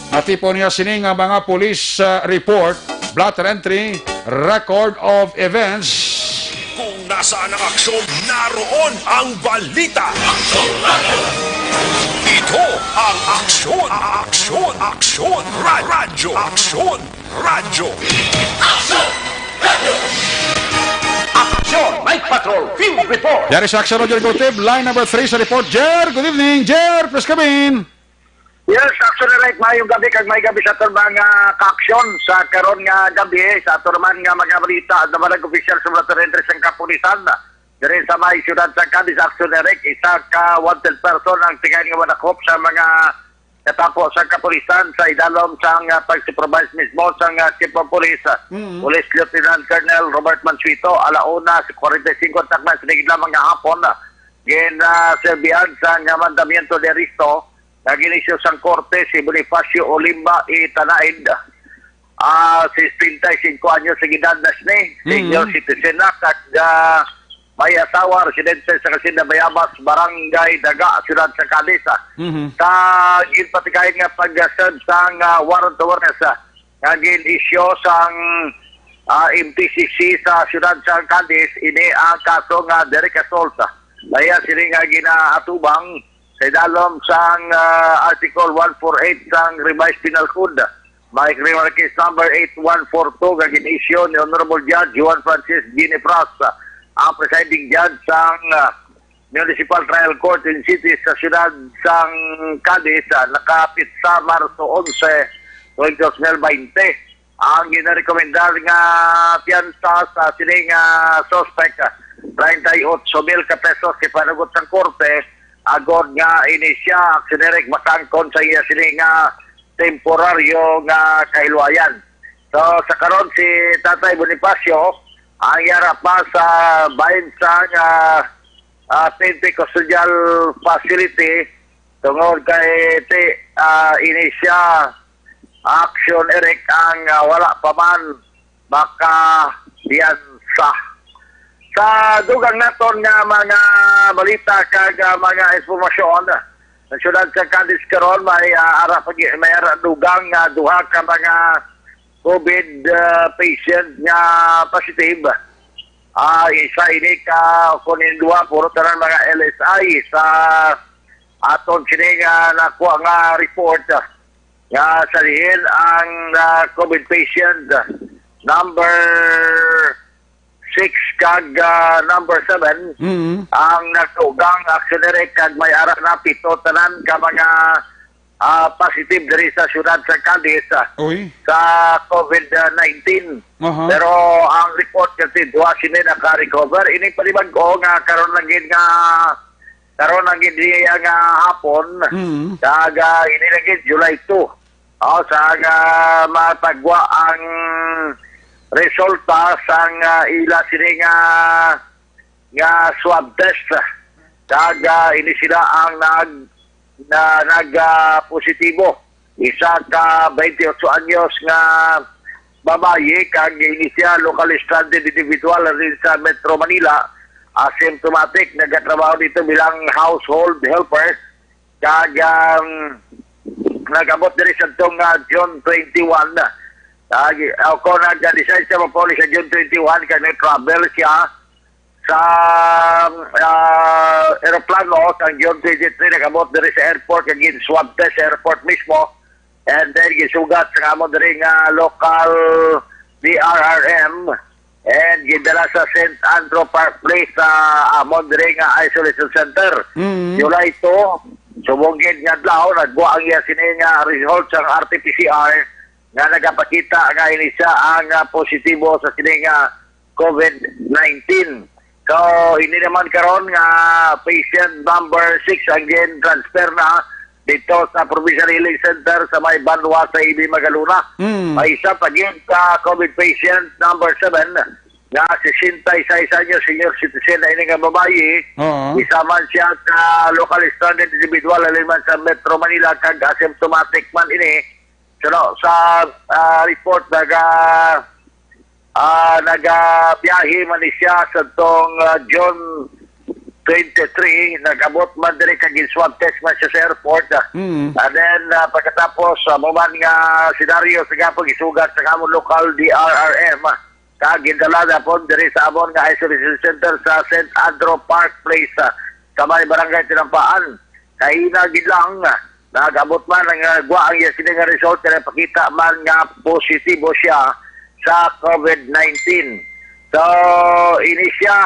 Natipon niya sini nga mga police, ah, report, blotter entry, record of events. Kung nasaan ang aksyon, naroon ang balita. Ito ang Aksyon, Aksyon, Aksyon, Ra- Radyo, Aksyon, Radyo. Aksyon! Night Patrol Field Report! Yari sa Aksyon, Roger Gutib, line number three sa report. Jer, good evening. Jer, please come in. Yes, Aksyon Eric, maayong gabi kag may gabi sa aton mga kaaksyon sa karon nga gabi, sa aton man nga mga balita, sa mga official sa mga entry sang kapulisan diri sa may siyudad sa Cadiz. Aksyon Eric, isa ka wanted person ang tingay nga manakop sa mga katapo sa kapulisan sa idalom sang, ah, pag-supervise mismo sang, ah, Chief of Police, ah, Mm. Police Lieutenant Colonel Robert Mansueto, ala una sa forty-five takna sa nagid lamang nga hapon, ah, gin, ah, serbihan sang, ah, mandamiento de arresto nga gin-issue sang korte si Bonifacio Olimba E. Tanaid, ah, sesenta y cinco anyos ang edad na sini, senior Mm. citizen na, kag, ah, may asawa, residente sa Hacienda Bayabas, Barangay Daga, Siyudad sa Cadiz, ah. Mhm. Sa ginpatigayon nga pag-serve sang, ah, warrant of arrest, ah, nga gin-issue sang, ah, M T C C sa Siyudad sa Cadiz, ini ang kaso nga direct assault, ah. Lahiya sini nga ginaatubang sa idalom sang, ah, Article one four eight sang Revised Penal Code, may criminal case number eight one four two, nga gin-issue ni Honorable Judge Juan Francis Ginefras, ah, ang presiding judge sang, ah, Municipal Trial Court in City sa siyudad sang Cadiz, ah, nakapit sa Marso onse, tuig dos mil baynte. Ang ginarekomendar nga piyansa sa sini nga suspect, ah, treinta y ocho mil ka pesos, ipanugot sang korte, agod nga ini sia, Aksyon Eric, masangkon sa iya sini nga temporaryo nga kahilwayan. So, sa karon, si Tatay Bonifacio ang yara pa sa bahin sang, ah, ah, P N P Custodial Facility tungod kay ti, ah, ini sia, Aksyon Eric, ang, ah, wala pa man makapiyansa. Sa dugang naton nga mga balita kag, ah, mga impormasyon, sa siyudad sa Cadiz karon may, ah, ara pag-, may ara dugang nga duha ka mga COVID, ah, patient nga positive. Ah, isa ini ka, kung in duha, puro tanan mga L S I sa aton sini nga nakuha nga report, ah, nga sa diin ang, ah, COVID patient, ah, number six kag, ah, number seven, Mm. ang nagdugang, Aksyon Eric, kag may ara na pito tanan ka mga, ah, positive diri sa siyudad sa Cadiz, ah, Uy. sa COVID nineteen. Aha. Pero ang report kasi duha sini naka-recover. Ini panibag-o nga karon lang gid nga, karon lang gid niya nga hapon. Mm. Kag, ah, ini lang gid July two. Oh, sa nga matagwa ang resulta sang, ah, ila sini nga, nga swab test. Kag, ah, ini sila ang nag-, na, nag, ah, positibo. Isa ka twenty-eight anyos nga babayi kag ini sia local stranded individual rin sa Metro Manila, asymptomatic, nagatrabaho dito bilang household helper. Kag, um, nag-abot diri sa tong, ah, June twenty-one. Kag, ah, ako nag-decide siya mapauli sa June twenty-one, kag nag-travel siya sa, ah, eroplano sa June twenty-three, nag-abot diri sa airport, kag gin-swab test sa airport mismo. And then, gisugat sa amon diri nga local D R R M. And gindala sa Saint Andrew Park Place sa amon diri nga isolation center. Mm. July two, subong gid nga adlaw, nagwa ang iya sini nga result sang R T P C R nga nagapakita nga ini siya ang, ah, positibo sa sini nga COVID nineteen. So, ini naman karon nga patient number six ang gin-transfer na dito sa Provincial Healing Center sa may Banwa sa Ibi, Magalona. Mm. May isa pa gid ka COVID patient number seven nga sesenta y seis anyos, senior citizen na ini nga babayi. Oo. Isa man siya ka local stranded individual, halin man sa Metro Manila, kag asymptomatic man ini. So, no, sa, ah, report, naga, Ah, nagabiyahe man ni siya sa tong, ah, June twenty-three, nag-abot man diri kag gin-swab test man siya sa airport. Ah. Mm. And then, ah, pagkatapos, ah, mo man nga senaryo sa gapon gisugat sa amon local D R R M, ah, kag gindala na po diri sa amon nga isolation center sa Saint Andrew Park Place, ah, sa may barangay Tinampaan. Kahina gid lang, ah, nag-abot man ang, ah, gwa ang iya sini nga result, kaya pakita man nga positibo siya sa COVID nineteen. So, ini siya,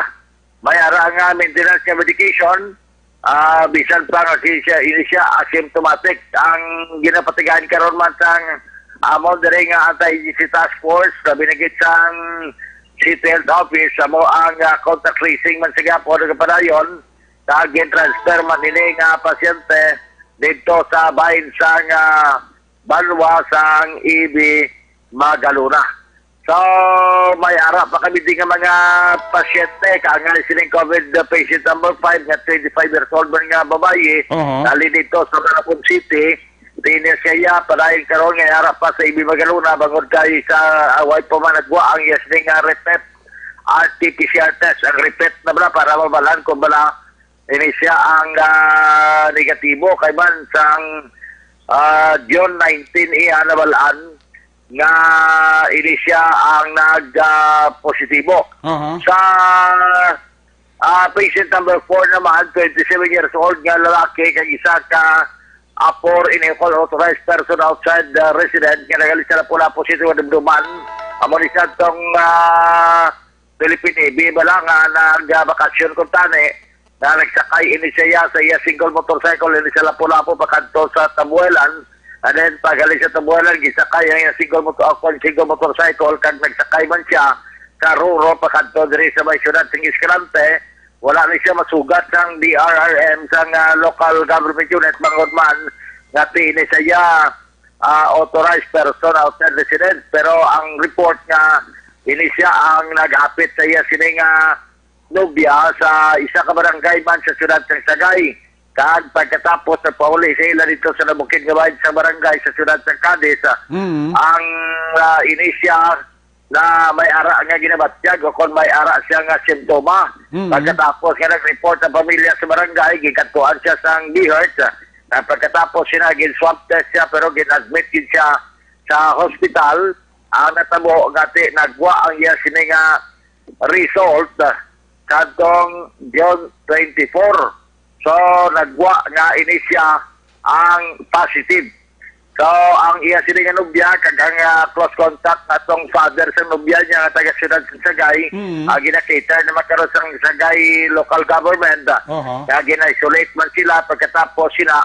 may ara nga maintenance nga medication, ah, bisan pa nga si siya, ini siya asymptomatic. Ang ginapatigayan karon man sang amo diri nga anti-agency task force, labi na gid sang City Health Office, amo ang, ah, contact tracing man sa gyapon nga padayon, kag gin-transfer man ini nga pasyente didto sa bahin sang, ah, banwa sang E B Magalona. So, may ara pa kami di nga mga pasyente, kaangay sining COVID patient number five nga twenty-five years old man nga babayi, Oho. Dali dito sa Malabon City. Di niya siya iya, padayon karon nga ara pa sa E B Magalona, bangod kay sa away pa man nagwa ang iya sining nga repeat R T P C R test, ang repeat na bala para mabalan kung bala ini siya ang, ah, negatibo, kay man sang, ah, June nineteen iya nabalaan nga ini siya ang nag, ah, positibo. Aha. Sa, ah, patient number four naman, twenty-seven years old nga lalaki, kag isa ka Apor Inihukol authorized person outside the resident nga nagalis sa Lapu-Lapu City nga dumduman. Amo ni siya tong, ah, Philippine Navy bala nga nagbakasyon kuntani na nagsakay ini siya sa iya single motorcycle ini sa Lapu-Lapu pakadto sa Tabuelan. And then paghalin sa Tabuelan, gisakay ang iya single motor, uh, single motorcycle kag nagsakay man siya sa Ruro pakadto diri sa may siyudad sing Escalante. Wala ni siya masugat sang D R R M sang, ah, local government unit bangod man nga ti ini sa iya, ah, authorized person outside resident. Pero ang report nga ini siya ang naghapit sa iya sini nga nobya sa isa ka barangay man sa siyudad sang Sagay. Kag pagkatapos sa pauli sa ila dito sa nabukid nga bahin sa barangay sa siyudad sa Cadiz, ah, Mm. ang, ah, ini siya na may ara nga ginabatyag o kon may ara siya nga simptoma. Mm. Pagkatapos nga nag-report ang pamilya sa barangay, gikadtuan siya sang DHERT. Na pagkatapos siya gin swab test siya pero gin-admit gid siya sa hospital. Ang natabo nga ti nagwa ang iya sini nga result kadtong June twenty-four. So, nagwa nga ini siya ang positive. So, ang iya sini nga nobya kag ang, ah, close contact atong father sa nobya niya nga taga siyudad sa Sagay, Mm. ah, gina-cater naman karon sa Sagay local government, ah, Oho. nga gina-isolate man sila pagkatapos sila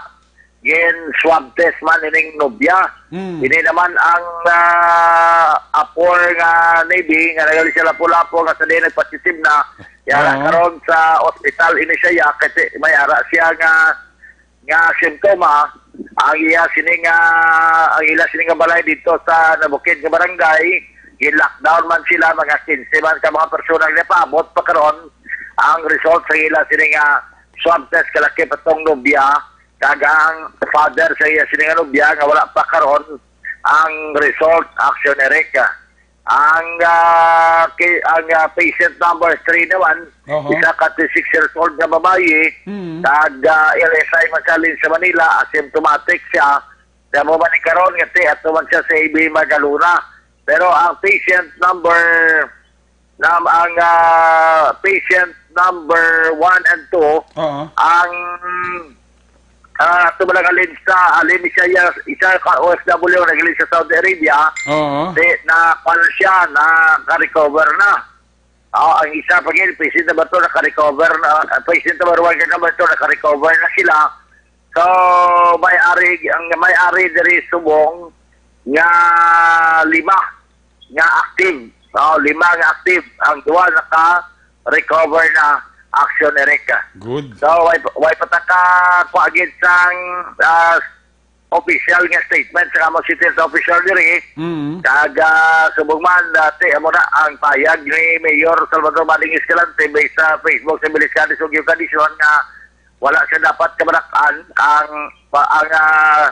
gin swab test man ining nobya. Mm. Ini naman ang, ah, apor nga Navy nga nagalis sa Lapu-Lapu nga sa diin nagpositive na. Yara Oo. karon sa ospital ini siya, ya, kasi may ara siya nga, nga simptoma. Ang iya sini nga, ang ila sini nga balay dito sa nabukid nga barangay, gin-lockdown man sila, mga quince man ka mga personal nga paabot pa karon ang result sa ila sini nga swab test kalakip atong nobya, kag ang father sa iya sini nga nobya nga wala pa karon ang result, Action Eric. Ang, ah, ki-, ang, ah, patient number three naman, Oho. isa ka twenty-six years old nga babayi, Mm. tag, ah, L S I man sa Manila, asymptomatic siya. Kaya mo man ni karon nga ti, ato man siya sa A B Magalona. Pero ang patient number, nam-, ang, ah, patient number one and two, Oo. ang, ah, ato man ang alin sa, alin siya, isa ka O F W, nag-alin sa Saudi Arabia, Oo. di, na, kuwan siya, naka-recover na. Ah, ang isa pa gid, patient number two, naka-recover na, ah, patient number one kag number two, naka-recover na sila. So, may ari, ang may ari diri subong nga lima nga active. Oh, lima nga active. Ang duha naka-recover na, Action Eric. Good. So, way, way pa ta ka kuha gid sang, ah, official nga statement sa among city health official diri. Mm. Kag, ah, subong man, dati, amo na ang payag ni Mayor Salvador Manning Escalante based sa Facebook sa Bilis Cadiz ug Condition nga wala siya dapat kabarak-an ang, pa-, ang, ah,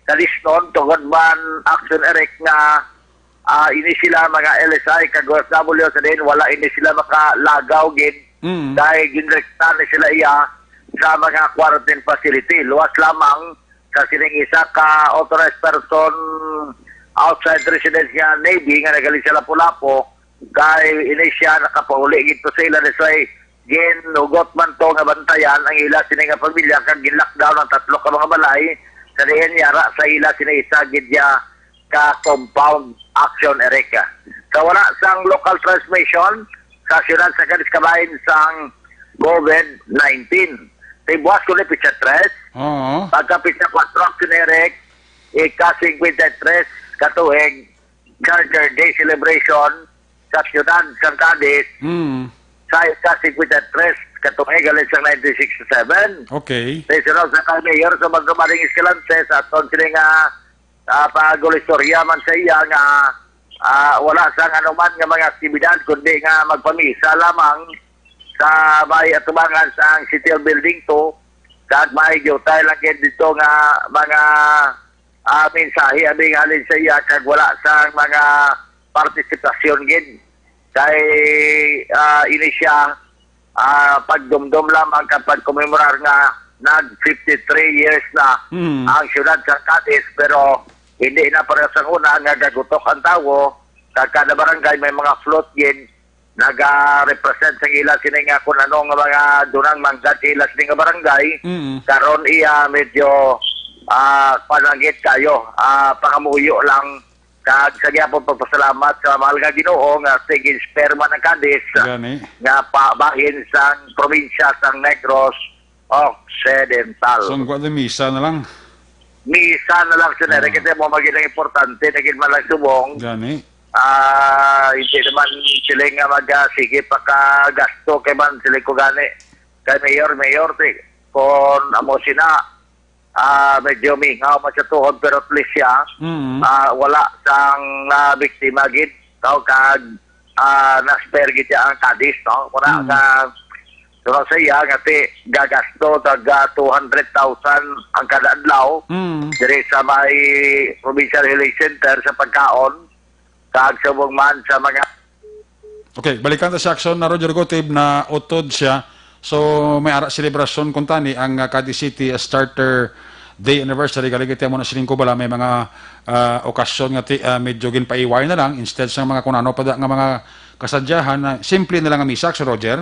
Cadiz noon, tungod man, Action Eric, nga ah, ini sila mga L S I kag O F W sa diin, wala ini sila makalagaw gid Mm. kay ginrekta na sila iya sa mga quarantine facility. Luwas lamang sa sining isa ka authorized person outside residence nga Navy nga nagaling sa Lapu-Lapu, kay ini siya nakapauli gid to sa ila, that's why ginhugot man to nga bantayan ang ila sini nga pamilya kag gin-lockdown ang tatlo ka mga balay sa diin yara sa ila sini isa gid ya ka compound action, Eric. Sa wala sang local transmission sa siyudad sa Cadiz kabahin sang COVID nineteen. Sa buwas ko ni pitsa tres, Oo. pagka pitsa kwatro, action, Eric, ika-fifty-three ka tuig, Charter Day celebration sa siyudad sang Cadiz, Mm. sa ika-fifty-three ka tuig, galing sa nineteen sixty-seven. Okay. Sa isunod sa kay Mayor sa Magdamaring Escalante, sa aton sini nga, ah, pag-istorya man sa iya nga, ah, wala sang anuman nga mga aktibidad, kundi nga magpamisa lamang sa may atubangan sang City Hall Building two, kag may diutay lang gid dito nga mga, ah, mensahe abi nga halin sa iya, kag wala sang mga partisipasyon gid. Kay, ah, ini siya, ah, pagdumdom lamang kag pagkomemorar nga nag fifty-three years na Mm. ang siyudad sa Cadiz, pero hindi na pareho sang una nga gagutok ang tawo, kag kada barangay may mga float gid naga-represent sa ila sini nga kung ano nga mga dunang manggad sa ila sini nga barangay. Mm. Karon iya medyo, ah, panangit kayo, ah, pangamuyo lang, kag sa gyapon pagpasalamat sa mahal nga Ginoo nga sige, sperma ng Cadiz Gani. nga pabahin sang probinsya sang Negros Occidental. So, ang kuwan, misa na lang. Misa na lang, sir. Ah. Kasi mo maging importante, naging man lang subong. Gani. Ah, hindi naman sila nga mag, ah, sige, pakagasto kay man sila ko gani. Kay mayor, mayor, ti, kung amo sina, ah, medyo mingaw man sa tuhod, pero at least siya, Mm. ah, wala sang nabiktima gid, no? Kag, ah, na-spare gid siya ang Cadiz, no? Wala Mm. ka, pero sa iya, nga ti, gagasto tag, ah, two hundred thousand ang kada adlaw Mm. diri sa may Provincial Healing Center sa pagkaon, kag subong man sa mga Okay, balikan ta si Action na Roger Gutib na utod siya. So, may ara selebrasyon kuntani ang, ah, Cadiz City as Charter Day Anniversary. Galigit mo na sining ko bala, may mga, ah, okasyon nga ti, ah, medyo ginpaiway na lang instead sa mga kunano pa da nga mga kasadyahan na simple na lang ang misa, Action Roger.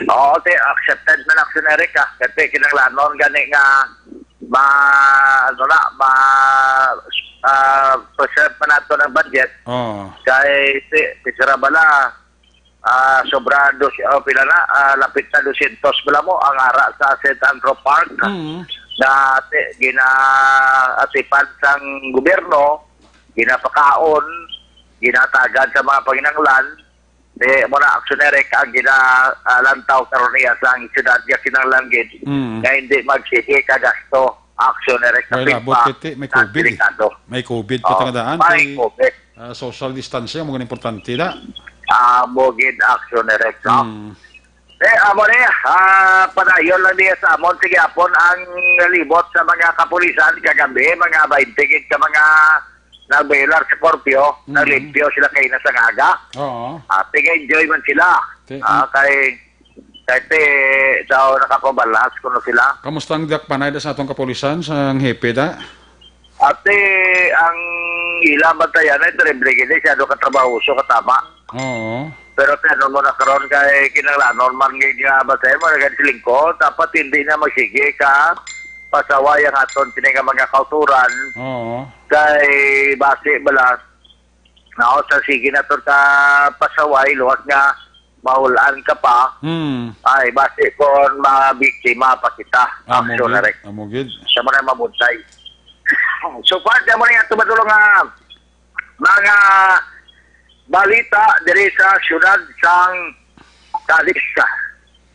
Oo, ti, accepted man, Action Eric, ah. Kasi kinahanglanon gani nga ma, ano na, ma, ah, preserve pa nato ng budget. Oo. Kay ti, ti sira bala, ah, sobra dos, oh, pila na, ah, lapit na dosyentos bala mo ang ara sa Saint Andrew Park Mm. na ti, ginaatipan sang gobyerno, ginapakaon, ginatagan sa mga panginanglan. Di mo na, Action Eric, ang gina, ah, lantaw karon niya sa ang siyudad nga kinahanglan gid Mm. nga hindi magsige ka gasto, Action Eric, sa Well, abot pigpa kiti, may sa COVID eh. delikado. May COVID pa Oo, tanga daan, may kay, COVID. ah, social distancing, mo importante na. Ah, mo gid, Action Eric, no? Mm. Eh, amo ni, ah, padayon lang niya sa amon. Sige, apon ang libot sa mga kapulisan kagabi, mga bainte gid ka mga nagbayular sa korpyo, Mm. naglimpyo sila kay na sa ngaga. Oo. Ah, tiga-enjoy man sila. Ti-, Ah, kay, kay ti, daw nakapabalas kuno sila. Kamusta ang dakpanay da sa atong kapulisan, sa ang hepe da? Ate, ang ila bantayan ay terrible gid, eh, siya do katrabahoso, katama. Oo. Pero ti, ano mo na karon kay kinahanglanon man gid nga bantayan mo, nagad sa lingkod, dapat hindi na magsige ka pasaway ang aton sini nga mga kauturan. Oo. Kay base bala, na sa sige na to ka pasaway, luwas nga mahulan ka pa, Hmm. ay base kon mabiktima pa kita. Amo Action gid, na rin. Amo gid. Sa mga mabuntay. So far, sa mga nga tumatulong nga mga balita diri sa siyudad sang Cadiz.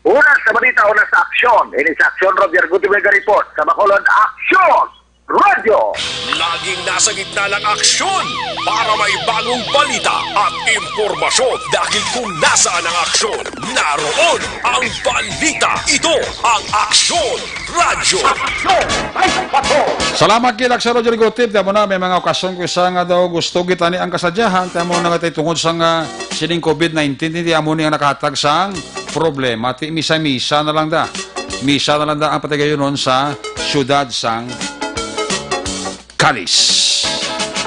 Una sa balita, una sa aksyon. Ini sa aksyon, Roger Gutierrez report sa Bacolod. Aksyon! Radyo. Laging nasa gitna ng aksyon para may bagong balita at impormasyon. Dahil kung nasaan ang aksyon, naroon ang balita. Ito ang Aksyon Radyo. Aksyon! Ay, patrol! Salamat gid, Aksyon Radyo Rigotip. Di mo na, may mga okasyon ko isa nga daw gusto kita ni ang kasadyahan. Tamo na nga tayo tungod sa nga sining covid nineteen, hindi amo ni ang nakahatag sang problema. Ti misa-misa na lang da. Misa na lang da ang patigayonon sa siyudad sang Cadiz.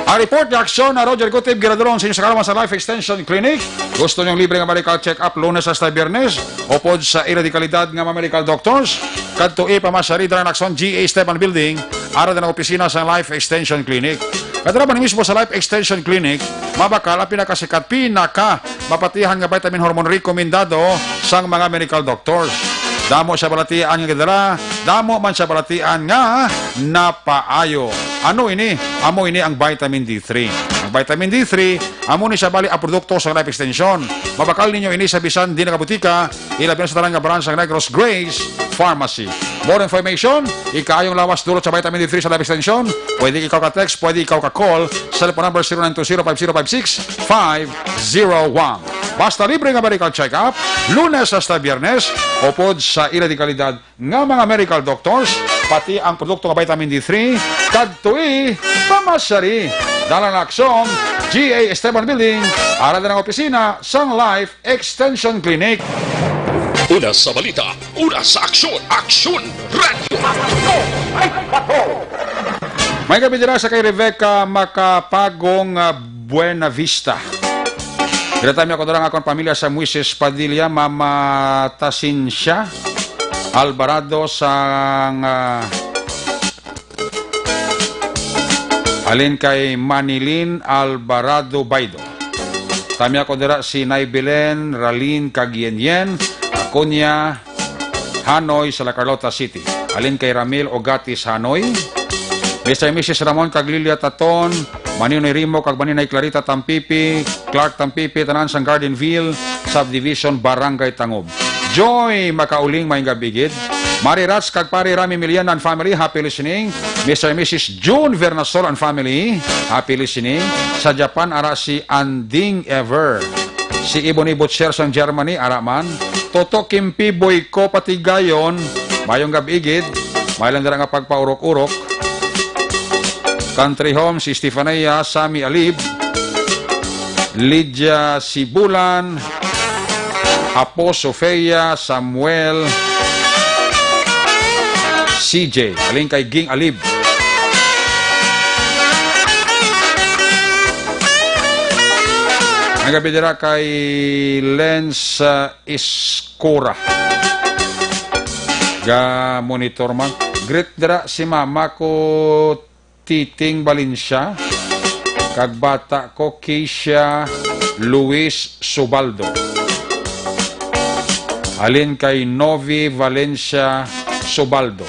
Ang report ni Aksyon na Roger Gutib, ginadulong sa inyo sa kaaraman sa Life Extension Clinic. Gusto niyong libre nga medical check-up Lunes hasta Biyernes, upod sa ila di kalidad nga mga medical doctors? Kadtoi, pamasyari dira sa Aksyon G A Esteban Building, ara din ang opisina sa Life Extension Clinic. Kadto man mismo sa Life Extension Clinic, mabakal ang pinakasikat, pinaka mapatihan nga vitamin hormone rekomendado sang mga medical doctors. Damo siya balatian nga gidala, damo man siya balatian nga napaayo. Ano ini? Amo ini ang vitamin D three. Ang vitamin D three, amo ni siya bali ang produkto sa Life Extension. Mabakal ninyo ini sa bisan di nakabutika, ilabi na sa tanan nga branch sang Negros Grace Pharmacy. More information, ikaayong lawas dulot sa vitamin D three sa Life Extension, pwede ikaw ka-text, pwede ikaw ka-call, cellphone number zero nine two zero five zero five six five zero one. Basta libre nga medical check-up, Lunes hasta Biyernes, upod sa ila di kalidad nga mga medical doctors, pati ang produkto nga vitamin D three, kadtoi, pamasyari. Dalan Aksyon, G A Esteban Building, ara din ang opisina sang Life Extension Clinic. Una sa balita, una sa aksyon, Aksyon Radyo. Aksyon! Ay, patrol! May gabi dira sa kay Rebecca Macapagong, ah, Buenavista. Dira tami ako dira ang akon pamilya sa Moises Padilla, Mama Tasinsya Alvarado sang, ah, halin kay Manilin Alvarado Baido. Tami ako dira si Nay Belen, Ralin, kag Yen Yen, Acuña, Hanoy sa La Carlota City. Halin kay Ramil Ogatis Hanoy, Mister and Missus Ramon kag Lilia Taton, Maninoy Rimo kag Maninay Clarita Tampipi, Clark Tampipi, tanan sang Gardenville Subdivision, Barangay Tangub. Joy Makauling, maayong gabi gid. Mari Rats kag Pari Rami Milian and family, happy listening. Mister and Missus June Vernasol and family, happy listening. Sa Japan, ara si Anding Ever. Si Ebony Butcher sang Germany, ara man. Toto Kimpi Boyko Patigayon, maayong gabi gid. May lang dira nga pagpaurok-urok. Country Home, si Stefania, Sammy Alib, Lydia Sibulan, Apo Sofia, Samuel, C J, halin kay Ging Alib. Ang gabi dira kay Lens, uh, Iskura. Ga monitor man. Greet dira si mama ko, Titing Valencia, kag bata ko, Keisha Luis Subaldo. Halin kay Novi Valencia Subaldo.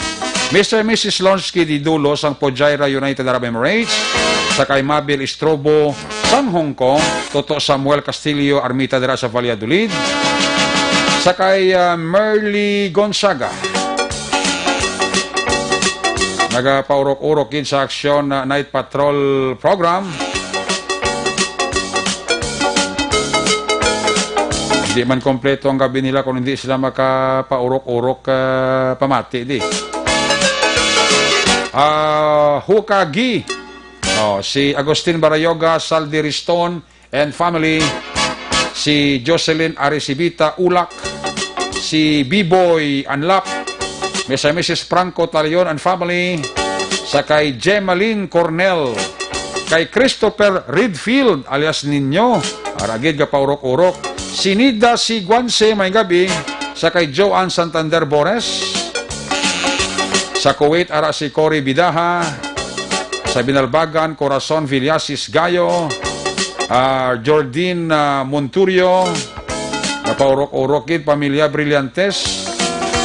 Mister and Missus Lonsky Didulo sang Fujairah, United Arab Emirates, sa kay Mabel Istrobo sang Hong Kong, Toto Samuel Castillo Armita dira sa Valladolid, sa kay, ah, Merly Gonzaga. Nagapaurok-urok gid sa Aksyon na Night Patrol Program. Hindi man kompleto ang gabi nila kung hindi sila makapaurok-urok, ah, pamati, di. Ah, Hukagi. Oh, si Agustin Barayoga, Saldi Riston, and family, si Jocelyn Aricibita Ulak, si Biboy Anlap, Mister and Missus Franco Talion and family, sa kay Gemaline Cornell, kay Christopher Redfield alias Ninyo, ara gid gapaurok-urok, si Nida Siguanse, maayong gabi, sa kay Joanne Santander Bores, sa Kuwait, ara si Cory Bidaha, sa Binalbagan, Corazon Villasis Gayo, ah, Jordin, ah, Monturio, gapaurok-urok gid, pamilya Brillantes,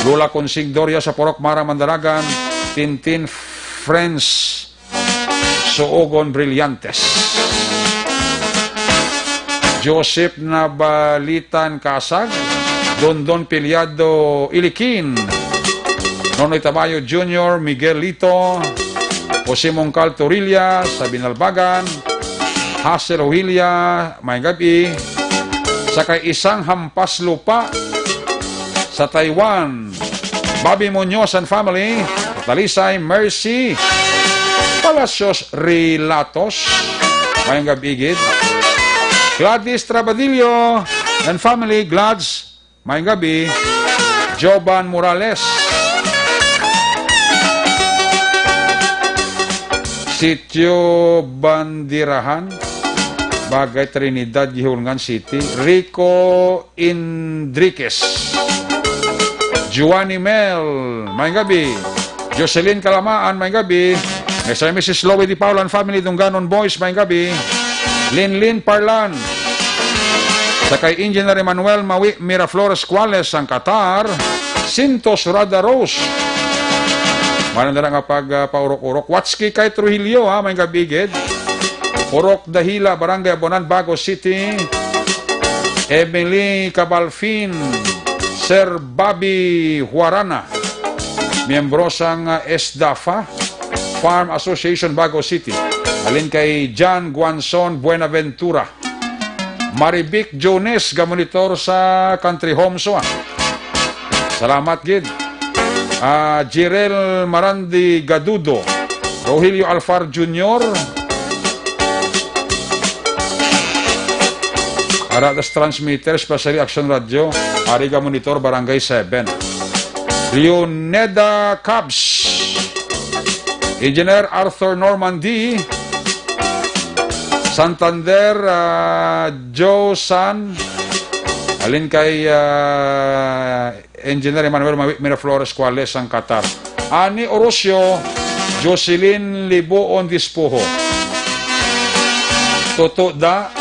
Lola Consing Doria sa Purok Mara, Mandaragan, Tintin Friends, Suogon Brillantes. Joseph Nabalitan Kasag, Dondon Piliado Ilikin, Nonoy Tamayo Junior, Miguel Lito, Jose Mongcal Torilla sa Binalbagan, Hazel Ojilla, may gabi, sa kay Isang Hampas Lupa sa Taiwan, Bobby Muñoz and family, Talisay Mercy Palacios Relatos, may gabi gid, Gladys Trabadillo and family, Glads, may gabi, Joban Morales. Sitio Bandirahan, Bagay Trinidad, Guihulngan City. Rico Indriquez. Giovanni Mel, may gabi. Jocelyn Kalamaan, may gabi. Mister and Missus Loie Di Paula and family, Dunganon Boys, may gabi. Linlin Parlan. Sa kay Engineer Emmanuel Mawi Miraflores Cuales sang Qatar, Sintos Rada Rose. Mana na nga pag, ah, paurok-urok. Watski kay Trujillo, ha, may gabi gid. Purok Dahila, Barangay Abonan, Bago City. Emily Cabalfin, Sir Bobby Huarana, miyembro sang, ah, SDAFA Farm Association, Bago City. Halin kay John Guanzon Buenaventura. Marivic Jones, gamonitor sa Country Homes, ah. Salamat gid. Ah, Jirel Marandi Gadudo, Rogelio Alfar Junior, ara das transmitter, especially Action Radio, ari gamonitor, Barangay seven. Leoneda Cabs, Engineer Arthur Normandy, Santander, ah, Joe San, halin kay, ah, Engineer Emmanuel Mawi Miraflores Cuales sang Qatar. Ani Orocio, Jocelyn Libuon Dispuho. Tuto da.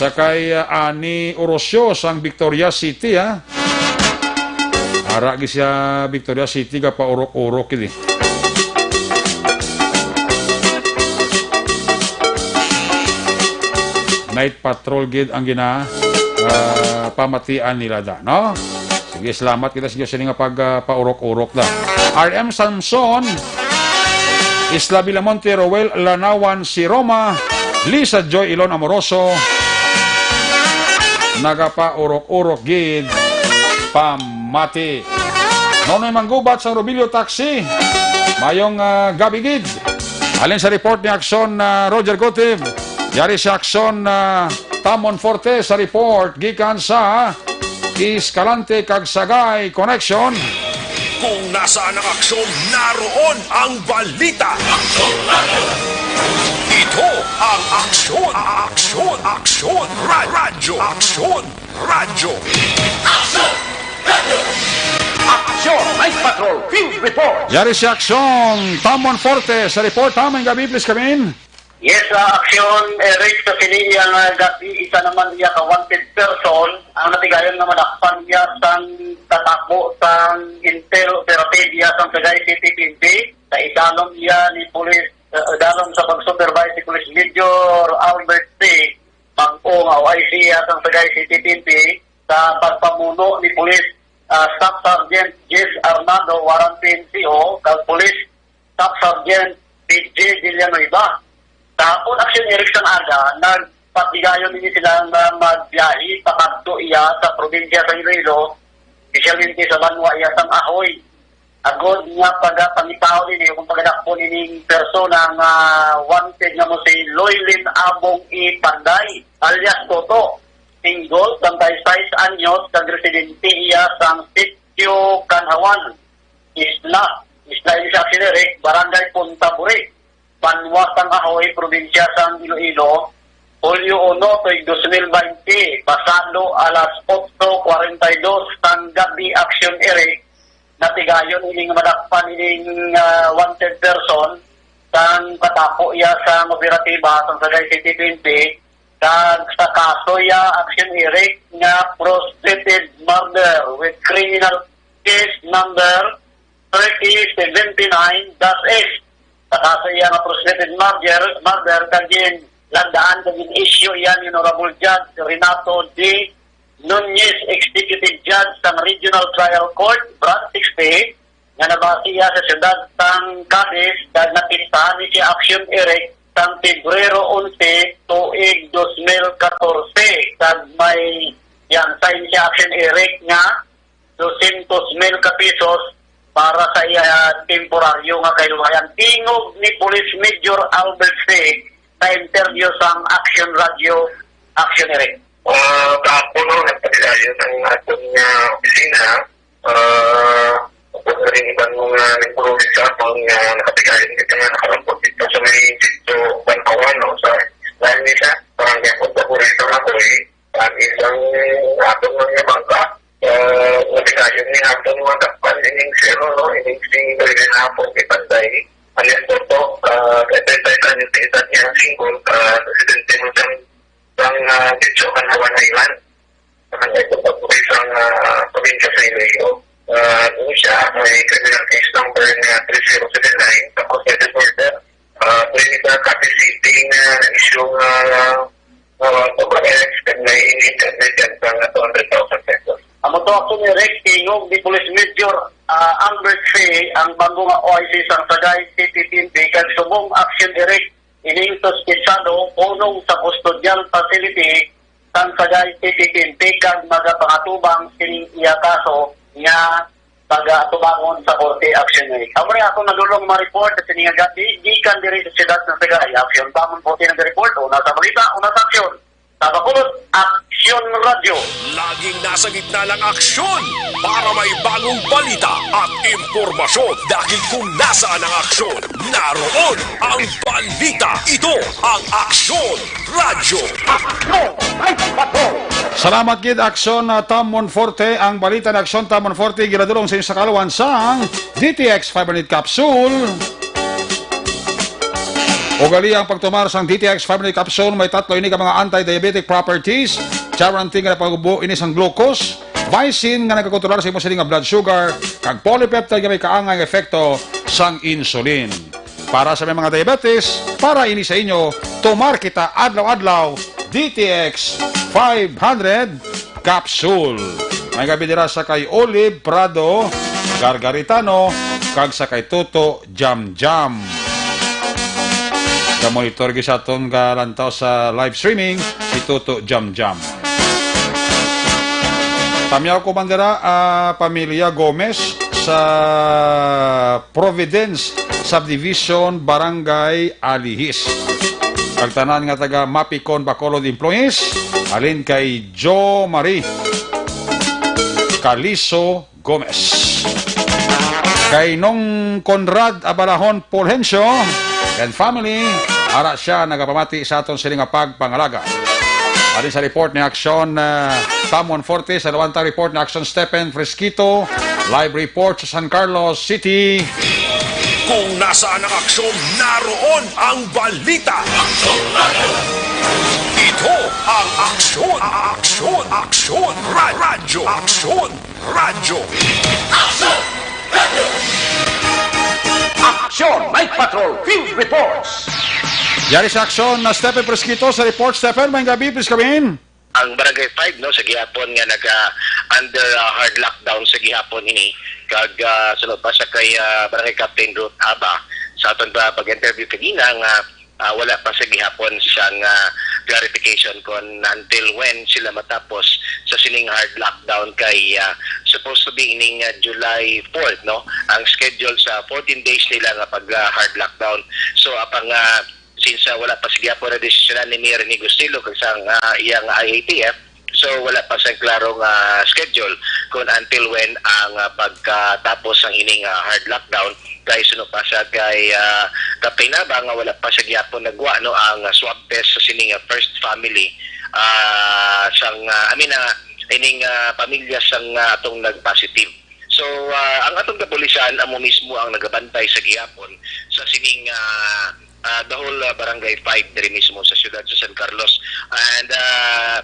Sa kay, ah, Ani Orocio sang Victoria City, ha. Ara gid siya, Victoria City, ka paurok-urok gid. Night patrol gid ang gina, ah, pamatian nila da, no? Sige, salamat kita sa inyo sini nga pag, ah, paurok-urok da. R M Samson, Isla Villamonte, Roel Lanawan, si Roma, Lisa Joy Ilon Amoroso, nagapaurok-urok gid pamati. Nonoy Manggubat sang Robilio Taxi, mayong, ah, gabi gid. Halin sa report ni Aksyon, ah, Roger Gutib, yari si Aksyon, ah, Tamon Forte sa report gikan sa Escalante kag Sagay Connection. Kung nasaan ang aksyon, naroon ang balita. Ito ang Aksyon, Aksyon, Aksyon, Ra-, Radyo, Aksyon, Radyo. Aksyon! Night Patrol Field Report! Yari si Aksyon Tamon Forte sa report, ha? May gabi, please, come in. Yes, ah, Aksyon, Eric, sa sining iya nga gabi, isa naman iya ka wanted person ang natigayon nga madakpan niya sang katabo sang Intel Operative iya sang Sagay City P N P. Sa idalom iya ni Police, ah, idalom sa pag-supervise si Police Major Albert C. Bag-o nga O I C iya sang Sagay City P N P, sa pagpamuno ni Police, ah, Staff Sergeant Jess Arnado, Warrant P N C O, kag Police Staff Sergeant P J Villanueva. Sa hapon, Aksyon, Eric, sang aga, nagpatigayon ini sila nga magbiyahe pakadto iya sa probinsya sa Iloilo, espesyalmente sa banwa iya sang Ahoy. Agod nga pagapangitaon ini kung pagadakpon ining persona nga wanted nga mo si Loylin Abong E. Panday, alias Toto. Single, treinta y seis anyos, kag residente iya sang Sitio Kanhawan, Isla, Isla ini sa Aksyon, Eric, Barangay Punta Buri, banwa sang Ahoy, probinsya sang Iloilo, Hulyo uno, tuig dos mil baynte, pasado alas otso kwarenta y dos sang gabi, Aksyon, Eric, natigayon ining madakpan ining, ah, wanted person sang katapo iya sang operatiba sang Sagay City P N P, kag sa kaso iya, Aksyon, Eric, nga prostrated murder with criminal case number thirty seventy-nine dash X. Sa kaso iya nga prostrated murder, murder, kag ginlagdaan kag gin-issue iya ni Honorable Judge Renato D. Nunez, Executive Judge sang Regional Trial Court, Branch sixty, nga nabati iya sa siyudad sang Cadiz, kag napistahan ni siya Action Eric sang Pebrero onse, tuig dos mil katorse, kag may gihansay ni siya Action Eric nga dosyentos mil ka pesos para sa iya temporaryo nga kahiluwayan. Tingog ni Police Major Albert Fig sa interview sang Action Radio, Action Eric. Ah, kahapon, no, nagpatigayon ang aton nga opisina. Ah, ako na rin iban mga nagpulong sa aton nga nakatigayon kita nga nakalambot dito sa may sitio Bantawan, no, sa Lanisa, Barangay Punta Burrito na po eh. Ang isang aton nga bangka, ah, natigayon ni aton mga dakpan, ining zero, no, ining si Dorian Apo, kay Panday, alias Toto, ah, kay Taytay Tanyos, edad niya single, ah, residente mo sang, sang, ah, Sitio Kanhawan Island. Ang ito pa po isang, ah, probinsya sa Iloilo. Ah, doon siya, may criminal case number nga three zero seven nine, tapos may disorder. Ah, pwede sa Capiz City nga issue nga, ah, pag-arrest, kag may internet yan sa two hundred thousand pesos. Amo to, Action Eric, tingog ni Police Major, ah, Albert Fay, ang bangko nga O I C sang Sagay City P N P, kag subong Action Eric, ining suspetsado punong sa custodial facility sang Sagay City P N P kag magapangatubang sining iya kaso nga pagatubangon sa korte. Action Week. Amo ni akong nadulong ma-report sa sining nga gab-i gikan diri sa siyudad sa Sagay. Action Tamon Forte nag-report, una sa balita, una sa aksyon. Sa Bacolod, Aksyon Radyo. Laging nasa gitna ng aksyon para may bagong balita at impormasyon. Dahil kung nasaan ang aksyon, naroon ang balita. Ito ang Aksyon Radyo. Aksyon! Ay, patrol! Salamat gid, Aksyon, uh, Tam Monforte. Ang balita ni Aksyon Tam Monforte ginadulong sa inyo sa kaalawan sang D T X five hundred capsule. Ugali ang pagtumar sang D T X five hundred capsule may tatlo ini ka mga anti-diabetic properties. Charantin nga napagubo ini sang glucose, vicin nga nagakontrolar sa imo siling nga blood sugar, kag polypeptide nga may kaangay nga epekto sang insulin. Para sa may mga diabetes, para ini sa inyo, tumar kita adlaw-adlaw, D T X five hundred capsule. May gab-i dira sa kay Olive Prado Gargaritano kag sa kay Toto Jam Jam. Ka-monitor gid sa aton kalantaw sa live streaming si Toto Jam Jam. Tamyaw ko man dira, ah, pamilya Gomez sa Providence Subdivision, Barangay Alihis. Kag tanan nga taga Mapicon Bacolod employees, halin kay Jo Marie Caliso Gomez. Kay Nong Conrad Abalahon Fulgencio and family, ara siya nagapamati sa aton sini nga pagpangalaga. Halin sa report ni Aksyon, ah, Tam Monforte, sa Luanta report ni Aksyon Stephen Fresquito, live report sa San Carlos City. Kung nasaan ang aksyon, naroon ang balita. Ito ang Aksyon, Aksyon, Aksyon, Ra-, Radyo Aksyon. Radyo. Aksyon! Night Patrol Field Reports! Yari sa aksyon na Stephen Fresquito sa report. Stephen, may gabi, please come in. Ang Barangay five, no, sa gihapon nga naga under, ah, hard lockdown sa gihapon ini, kag, ah, sunod pa sa kay, ah, Barangay Captain Ruth Aba, sa aton pa pag-interview kagina nga ah, wala pa sa gihapon sang, ah, clarification kon until when sila matapos sa sining hard lockdown kay, ah, supposed to be ining, ah, July fourth, no? Ang schedule sa fourteen days nila nga pag, ah, hard lockdown. So, apang, ah, since, ah, wala pa sa gihapon na desisyonan ni Mayor Rene Gustilo kag sang, ah, iyang I A T F, so, wala pa sa klaro nga schedule kung until when ang, ah, pagkatapos sang ining, ah, hard lockdown. Kay suno pa sa kay, ah, Captain Aba nga wala pa sa gihapon nagwa, no, ang, ah, swab test sa sining, ah, first family, ah, sang, ah, I mean, ah, ining, ah, pamilya sang, ah, atong nag-positive. So, ah, ang atong kapulisan amo mismo ang nagabantay sa gihapon sa sining, ah, ah, the whole, ah, Barangay five diri mismo sa siyudad sa San Carlos. And, ah,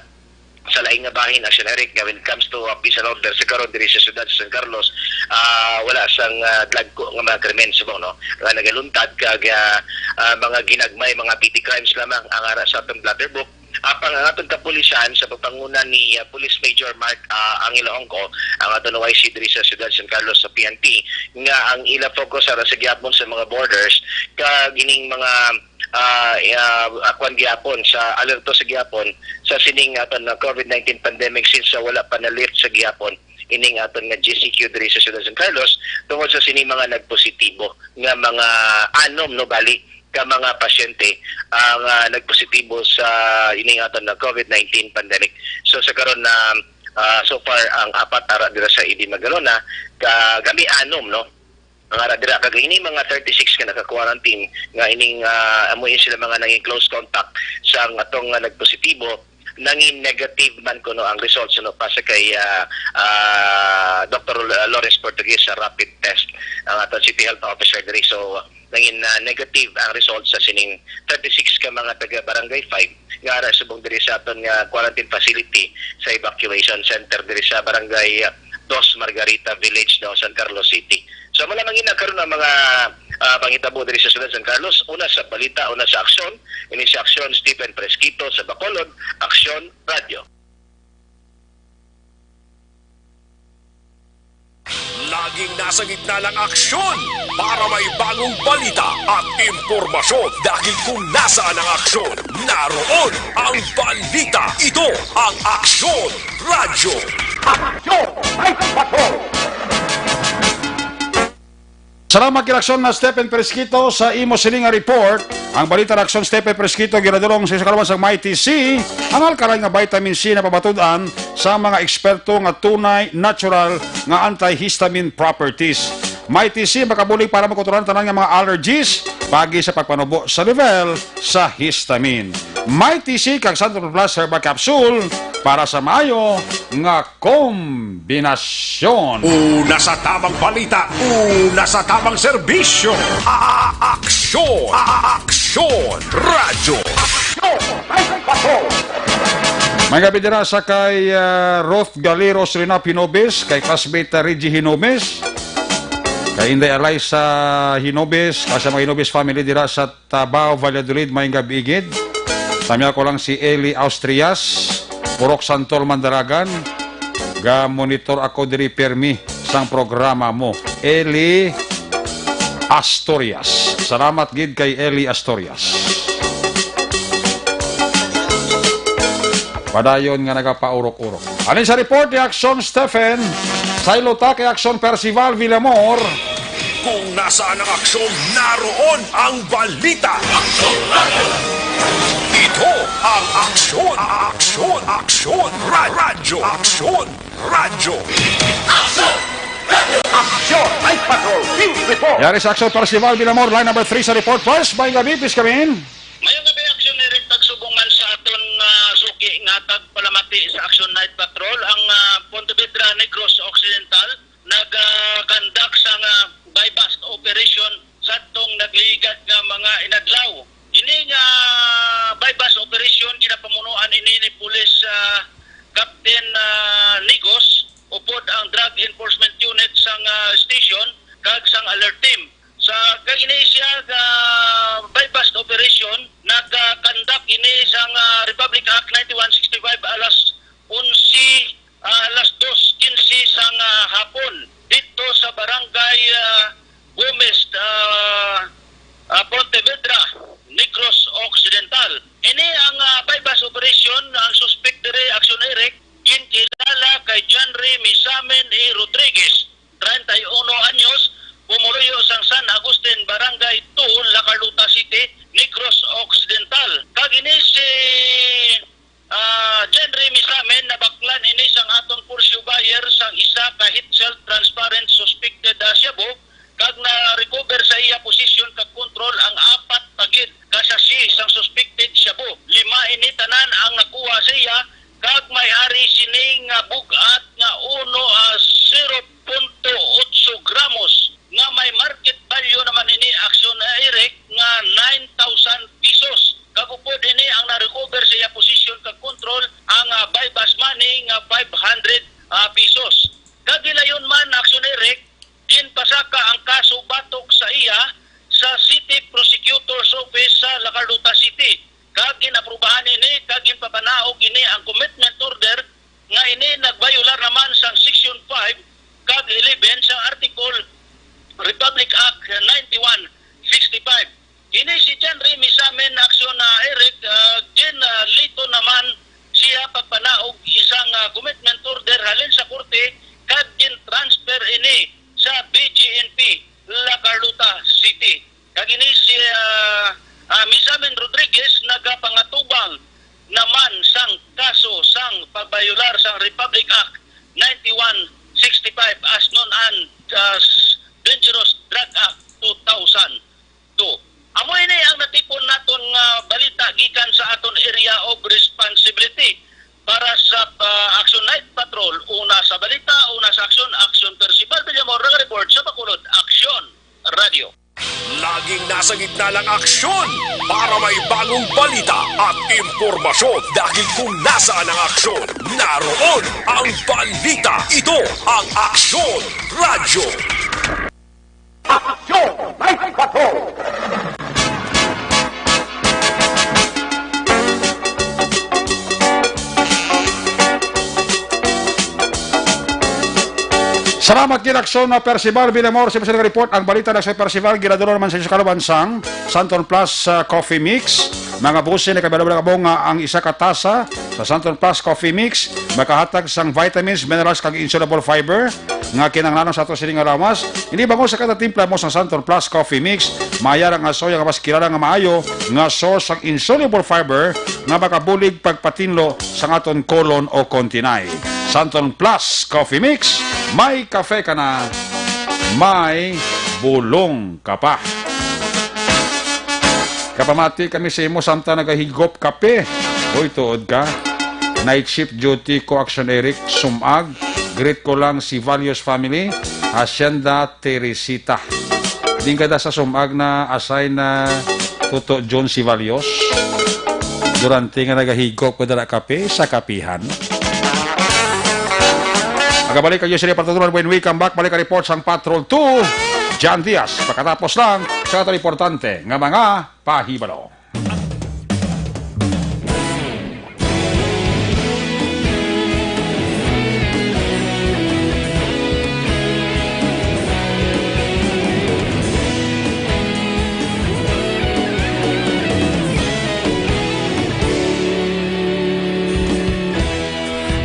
sa laing nga bahin, Action Eric, nga when it comes to, ah, peace and order sa karon diri sa siyudad sa San Carlos, ah, wala sang, ah, dagko nga mga krimen subong, no, nga nagaluntad kag, ah, ah, mga ginagmay, mga petty crimes lamang ang ara sa atong blotter book. Apang ang atong kapulisan sa pagpanguna ni, ah, Police Major Mark, ah, Angelo Ongco, ang atong Y C diri sa siyudad San Carlos sa P N P, nga ang ila focus ara sa gihapon sa mga borders, kag ining mga, ah, ah, akwan gihapon sa alerto sa gihapon sa sining aton nga COVID nineteen pandemic, since sa wala pa na-lift sa gihapon ining aton nga G C Q diri sa siyudad San Carlos tungod sa sining mga nagpositibo nga mga anom, no, bali ka mga pasyente ang, ah, nagpositibo sa ining aton nga COVID nineteen pandemic. So sa karon na, ah, so far ang apat ara dira sa E D Magalona, ka kami anom, no, ang ara dira, kag ini mga thirty-six ka naka-quarantine nga ining, ah, amo ini sila mga nangin close contact sa atong, ah, nagpositibo, nangin negative man kuno ang results, no, pa sa kay, ah, ah, Doctor Lawrence Portuguese sa rapid test, ang aton city health officer diri. So, nangin, ah, negative ang results sa sining thirty-six ka mga taga Barangay five nga ara subong diri sa aton nga quarantine facility sa evacuation center diri sa Barangay, ah, Dos Margarita Village, no, San Carlos City. So, amo lamang ina karon ang mga, ah, panghitabo diri sa siyudad San Carlos. Una sa balita, una sa aksyon, ini si Aksyon Stephen Fresquito sa Bacolod, Aksyon Radio. Laging nasa gitna ng aksyon para may bagong balita at impormasyon, dahil kung nasaan ang aksyon, naroon ang balita. Ito ang Aksyon Radyo. Aksyon! Ay, patrol! Salamat kay Aksyon na Stephen Fresquito sa imo sini nga report. Ang balita na Aksyon Stephen Fresquito ginadulong sa isa ka laman sang Mighty C, ang alkaline nga vitamin C na pamatud-an sa mga eksperto nga tunay, natural nga antihistamine properties. Mighty C makabulig para makontrolar tanan nga mga allergies, pagi sa pagpanubo sa level sa histamine. Mighty C kag Santon Plus Herbal Capsule para sa maayo nga kombinasyon. Una sa tamang balita, una sa tamang serbisyo. A-, aksyon, a-, aksyon, radyo. Aksyon, ay, patrol. May gabi dira sa kay, ah, Ruth Galiros Rinap Hinobes, kay classmate, ah, Reggie Hinobes, kay Inday Eliza Hinobes, kag sa mga Hinobes family dira sa Tabao, Valladolid, may gabi gid. Samya ko lang si Eli Austrias, Purok Santol, Mandaragan. Ga-monitor ako diri permi sang programa mo. Eli Astorias. Salamat gid kay Eli Astorias. Padayon nga nagapaurok-urok. Halin sa report ni Aksyon Stephen, saylo ta kay Aksyon Percival Villamor. Kung nasaan ang aksyon, naroon ang balita. Ito ang Aksyon, Aksyon, Aksyon, Ra-, Radyo, Aksyon, Radyo. Aksyon! Aksyon! Night Patrol! News Report! Yari sa Aksyon Percival Villamor, line number three sa report. First, may gabi, please come in. Mayong gabi, Aksyon Eric, tagsubong man sa aton, ah, suki nga tagpalamati sa Aksyon Night Patrol, ang, ah, Pontevedra Negros Occidental nag-conduct sang, ah, buy-bust operation sadtong nagligad nga mga inadlaw. Ini nga buy-bust operation ginapamunuan ini ni Police, ah, Captain, ah, Nigos, upod ang Drug Enforcement Unit sang, ah, station kag sang alert team. Sa, kag ini siya nga buy-bust operation, nag-conduct ini sang, ah, Republic Act ninety-one sixty-five alas onse, ah, alas dos quince sang, ah, hapon dito sa barangay, ah, Gomez, ah, ah, Pontevedra, Negros Occidental. Ini ang, ah, buy-bust operation. Ang suspek diri, Aksyon Eric, ginkilala kay John Ray Misamen A. Rodriguez, treinta y uno anyos, pumuluyo sang San Agustin, Barangay two, La Carlota City, Negros Occidental. Kag ini si, ah, John Ray Misamen, nabaklan ini sang aton for sale buyer sang isa ka heat shield transparent suspected, ah, shabu, kag na-recover sa iya posisyon kag kontrol ang apat pa gid ka sachet sang suspected shabu. Lima ini tanan ang nakuha sa iya, kag may ari sini nga bug-at nga uno, ah, zero punto otso gramos, nga may market value naman ini, Aksyon, ah, Eric, nga nine thousand pesos. Kag upod ini ang na-recover sa iya posisyon kag kontrol ang, ah, buy-bust money nga five hundred, ah, pesos. Kag gilayon man, ah, Na lang aksyon para may bagong balita at impormasyon. Dahil kung nasaan ang aksyon, naroon ang balita. Ito ang Aksyon Radyo. Aksyon! Night Patrol! Salamat gid, Aksyon na Percival Villamor. Sa mga report, ang balita na sa Percival, ginadulong naman sa inyo sa kaluban sang Santon Plus, ah, Coffee Mix. Mga busi, nakabalabala kamo nga ang isa ka tasa sa Santon Plus Coffee Mix makahatag sang vitamins, minerals, kag insoluble fiber nga kinahanglan sa ato sini nga lawas. Hindi bangon sa kada timpla mo sa Santon Plus Coffee Mix, mayara nga soya nga mas kilala nga maayo nga source sang insoluble fiber nga makabulig pagpatinlo sang aton colon o kontinay. Santon Plus Coffee Mix, may kafe ka na, may bulong ka pa. Kapamati kami sa imo samtang nagahigop kape. Uy, tuod ka. Night shift duty ko, Action Eric, sumag. Greet ko lang si Valios family, Hacienda Teresita. Din kada sa sumag na assign na Toto John Sivalios. Durante nga nagahigop ko dala kape sa kapihan. Magabalik kayo sa Departado when we come back. Balik ang report sang Patrol two, John Diaz. Pagkatapos lang sa aton importante nga mga pahibalo.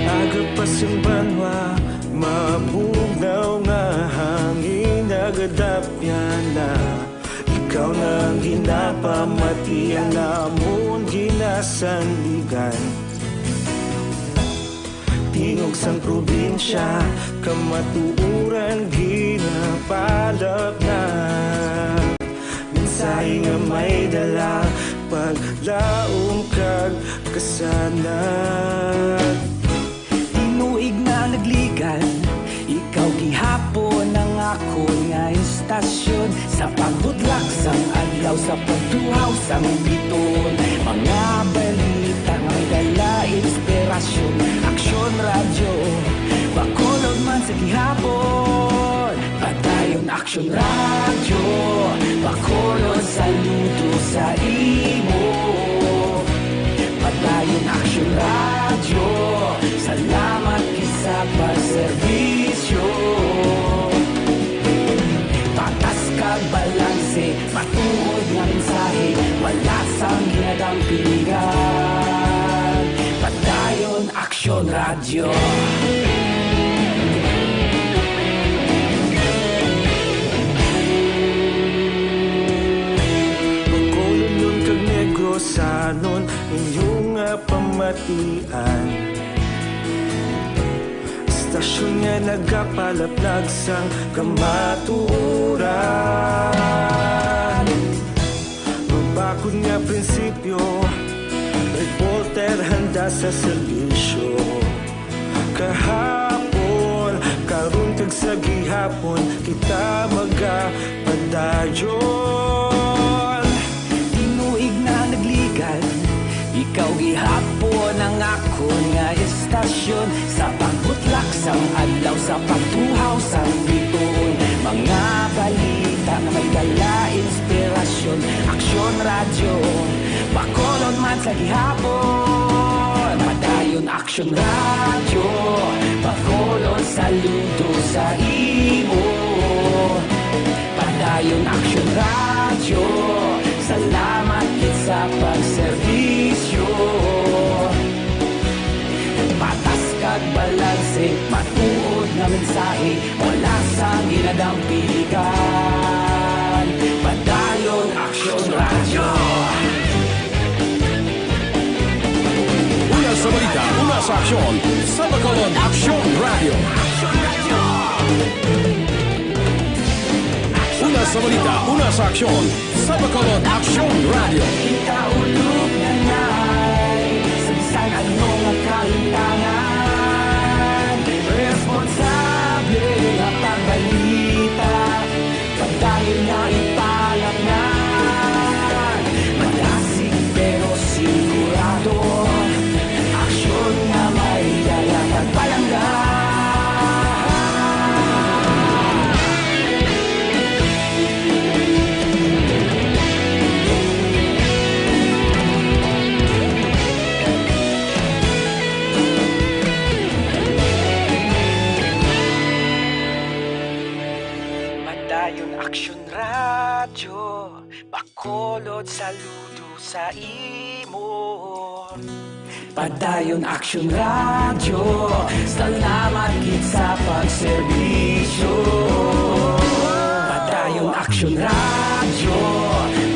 Aga pa sing banwa, mabugnaw nga hangin, nagadapyan na. Ikaw na ang ginapamati, ang amon ginasandigan. Tingog sang probinsya, kamatuoran ginapalapnag. Mensahe nga may dala, paglaom kag kasanag. Tinuig na nagligan, ikaw gihapon ang akon nga istasyon. Sa pagbutlak sang adlaw, sa pagtuhaw sang bituon, mga balita nga may dala inspirasyon. Aksyon Radyo, Bacolod man sa gihapon. Padayon Aksyon Radyo, Bacolod, saludo sa imo. Padayon Aksyon Radyo, salamat gid sa pagserbisyo. Patas kag balanse, matuod nga mensahe, wala sang ginadampigan. Padayon Aksyon Radyo. Bacolodnon kag Negrosanon, inyo nga pamatian. Istasyon nga nagapalaplag sang kamatuoran. Mabakod nga prinsipyo, reporter handa sa serbisyo. Kahapon, karon kag sa gihapon, kita magapadayon. Tinuig na nagligan, ikaw gihapon ang akon nga istasyon. Sa pagbutlak sang adlaw, sa pagtuhaw sang bituon, mga balita nga may dala inspirasyon. Aksyon Radyo, Bacolod man sa gihapon. Padayon Aksyon Radyo, Bacolod, saludo sa imo. Padayon Aksyon Radyo, salamat gid sa pagserbisyo. Patas kag balanse, matuod nga mensahe, wala sang ginadampigan. Padayon Aksyon Radyo. Una sa balita, una sa aksyon, sa Bacolod Aksyon Radyo. Una sa balita, una sa aksyon, sa Bacolod Aksyon Radyo. Kita ulog na nay, sa bisan ano nga kalimtangan, responsable nga pagbalita. Padayon nga ipalapnag. Padayon Aksyon Radyo, Bacolod, saludo sa imo. Padayon Aksyon Radyo, salamat gid sa pagserbisyo. Padayon Aksyon Radyo,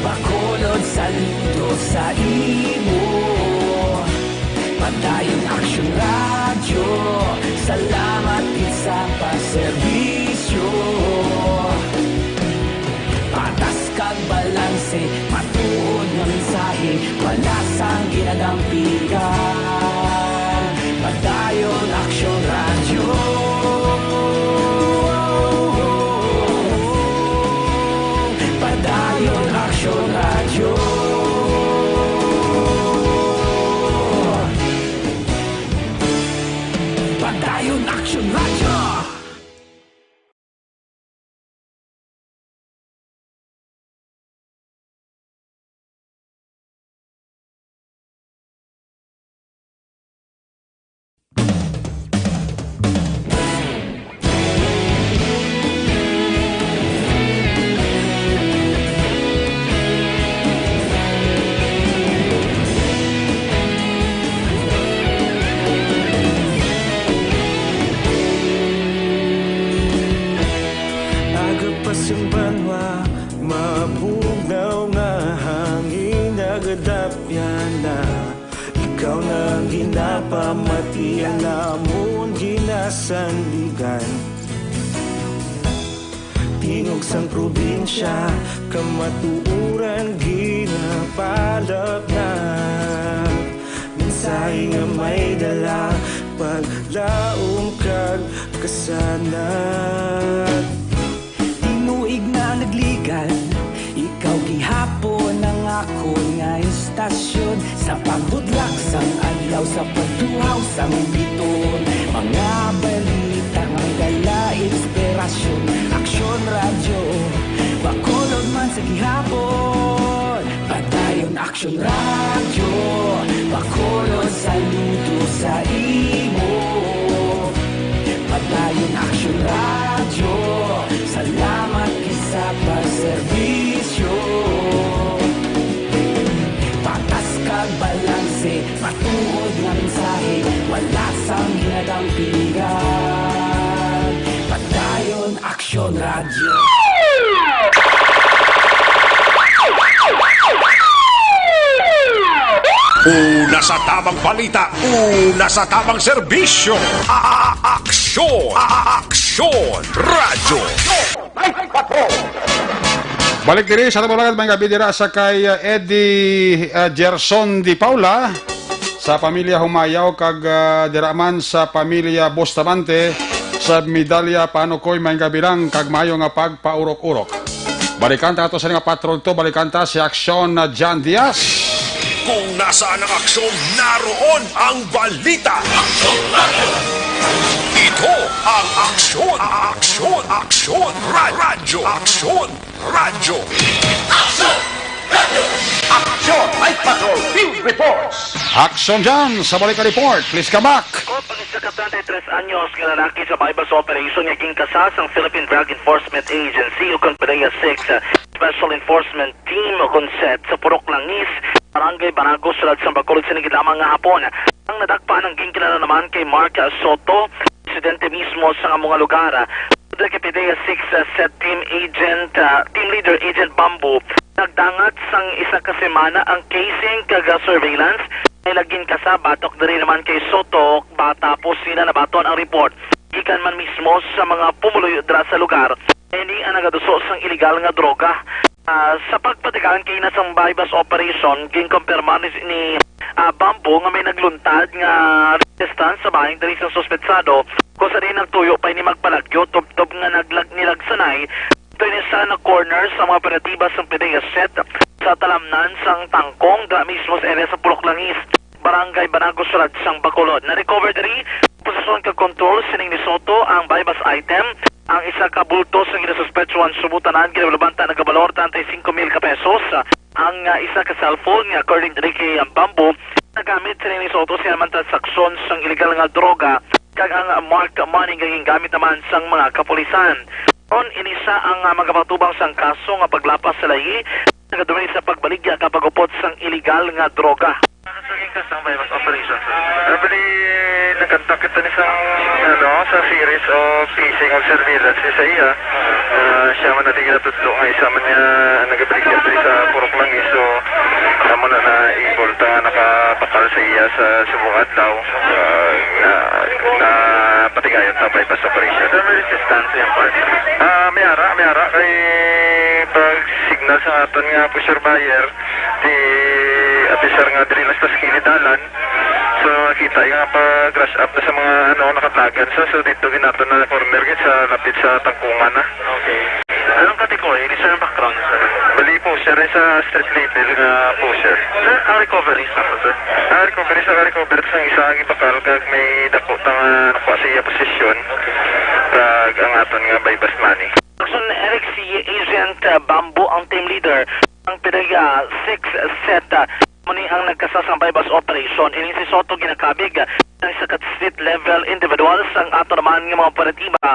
Bacolod, saludo sa imo. Padayon Aksyon Radyo, salamat gid sa pagserbisyo. Patas kag balanse, matuod nga mensahe, wala sang ginadampigan. Padayon Aksyon Radyo. Padayon Aksyon Radyo. Padayon Aksyon Radyo. Aga pa sing banwa, mabugnaw nga hangin, nagadapyan na. Ikaw na ang ginapamati, ang amon ginasandigan. Tingog sang probinsya, kamatuoran ginapalapnag. Mensahe nga may dala, paglaom kag kasanag. Tinuig na ang nagligan, ikaw gihapon ang akon nga istasyon. Sa pagbudlak sang adlaw, sa pagduhaw sang biton, mga balita nga may dala inspirasyon. Aksyon Radyo, Bacolod man sa gihapon. Padayon Aksyon Radyo, Bacolod, saludo sa imo. Padayon Aksyon Radyo, salamat gid sa pagserbisyo. Patas kag balanse, matuod nga mensahe, wala sang ginadampigan. Padayon Aksyon Radyo. Una sa tamang balita, una sa tamang serbisyo. A-, a-, aksyon, a-, a-, aksyon, radyo. Balik diri sa Tabalagad, mga gabi dira sa kay, uh, Eddie, uh, Gerson Di Paula, sa pamilya Humayaw, kag, uh, dira man sa pamilya Bustamante sa Medalla Panukoy, mga gabi lang, kag maayo nga pagpaurok-urok. Balikan ta ato sa nga patrol to, balikan ta si Aksyon na John Diaz. Kung nasaan ang aksyon, naroon ang balita. Aksyon Radyo. Ito ang Aksyon, Aksyon, Aksyon Ra-, Radyo, Aksyon Radyo. Aksyon Radyo. Aksyon Night Patrol Field Reports. Aksyon John sa balik report. Please come back. Ang isa ka twenty-three anyos nga lalaki sa Baybas Operation nga ginkasa sang Philippine Drug Enforcement Agency o kon PDEA six, uh, Special Enforcement Team o kon SET sa Purok Langis, Barangay Banago, Siyudad sang Bacolod, sining gid lamang nga hapon. Ang nadakpan ang ginkilala naman kay Mark Soto, residente mismo sa amo nga lugar. Sundot kay PDEA six, uh, SET Team Agent, uh, Team Leader Agent Bamboo, nagdangat sang isa ka semana ang casing kag, uh, surveillance. May lagin ka sa batok diri naman kay Soto, ba, tapos sila nabaton ang report gikan man mismo sa mga pumuluyo dira sa lugar. Ini ang nagaduso sang iligal nga droga. Ah, sa pagpatigayon kay na sang buy-bust operation, ginkumpirma ni, ni, ah, Bamboo nga may nagluntad nga resistance sa bahin diri sa suspetsado, kung sa diin nagtuyo pa ini magpalagyo, tubtob nga naglag-, nilagsanay Ito ini sa na corner sa mga operatiba sang PDEA set sa talamnan sang Tangkong, dira mismo sa area sa Purok Langis, Barangay Banago, Siyudad sang Bacolod. Na-recover diri posesyon kag kontrol sining ni Soto ang buy-bust item, ang isa ka bulto sa ginasuspetsuhan, subong tanan ginabalubanta nagabalor treinta y cinco mil ka pesos, ang, ah, isa ka cellphone nga according diri kay, ah, Bamboo, nagamit sining ni Soto sa iyang transaksyon sang iligal nga droga, kag ang marked money nga gingamit naman sang mga kapulisan. Ron, inisa ang, ah, magapatubang sang kaso nga paglapas sa lahi, nagaduhay sa pagbaligya kag pag-upod sang iligal nga droga. Naging ka sang buy-bust operation, sir? Ah, bali, nagkontak kita ni sang, ano, sa series of piecing of surveillance sa iya. Ah, siya man natin ginatudlo nga isa man niya nagabaligya diri sa Purok Langi. So, amo na na-able ta nga nakabakal sa iya sa subong adlaw. Ah, na, na patigayon ta buy-bust operation. Sir, may resistance yung part? Ah, may ara, may ara. Kay pag signal sa aton nga pusher buyer, di apisar nga diri lang sa kilid dalan. So, kita yung pag-rush up na sa mga, ano, nakatagan. So, so dito ginato na corner gid sa lapit sa tangkungan na. Okay. Anong category? Ano siya ang background, sir? Bali po, sir, sa street level nga po, sir. Sir, ang recovery sa, sir? Ang recovery sa recovery sa isa ang ibakal kag may dako ta nga nakuha sa iya posisyon. Kag ang aton nga buy-bust money. Action Eric, si Agent, uh, Bamboo ang team leader. Ang Pinay, uh, six set, uh, muni ang nagkasal sa buy-bust operation. Ining si Soto ginakabig, uh, sa street level individuals. Ang ato naman nga mga operatiba,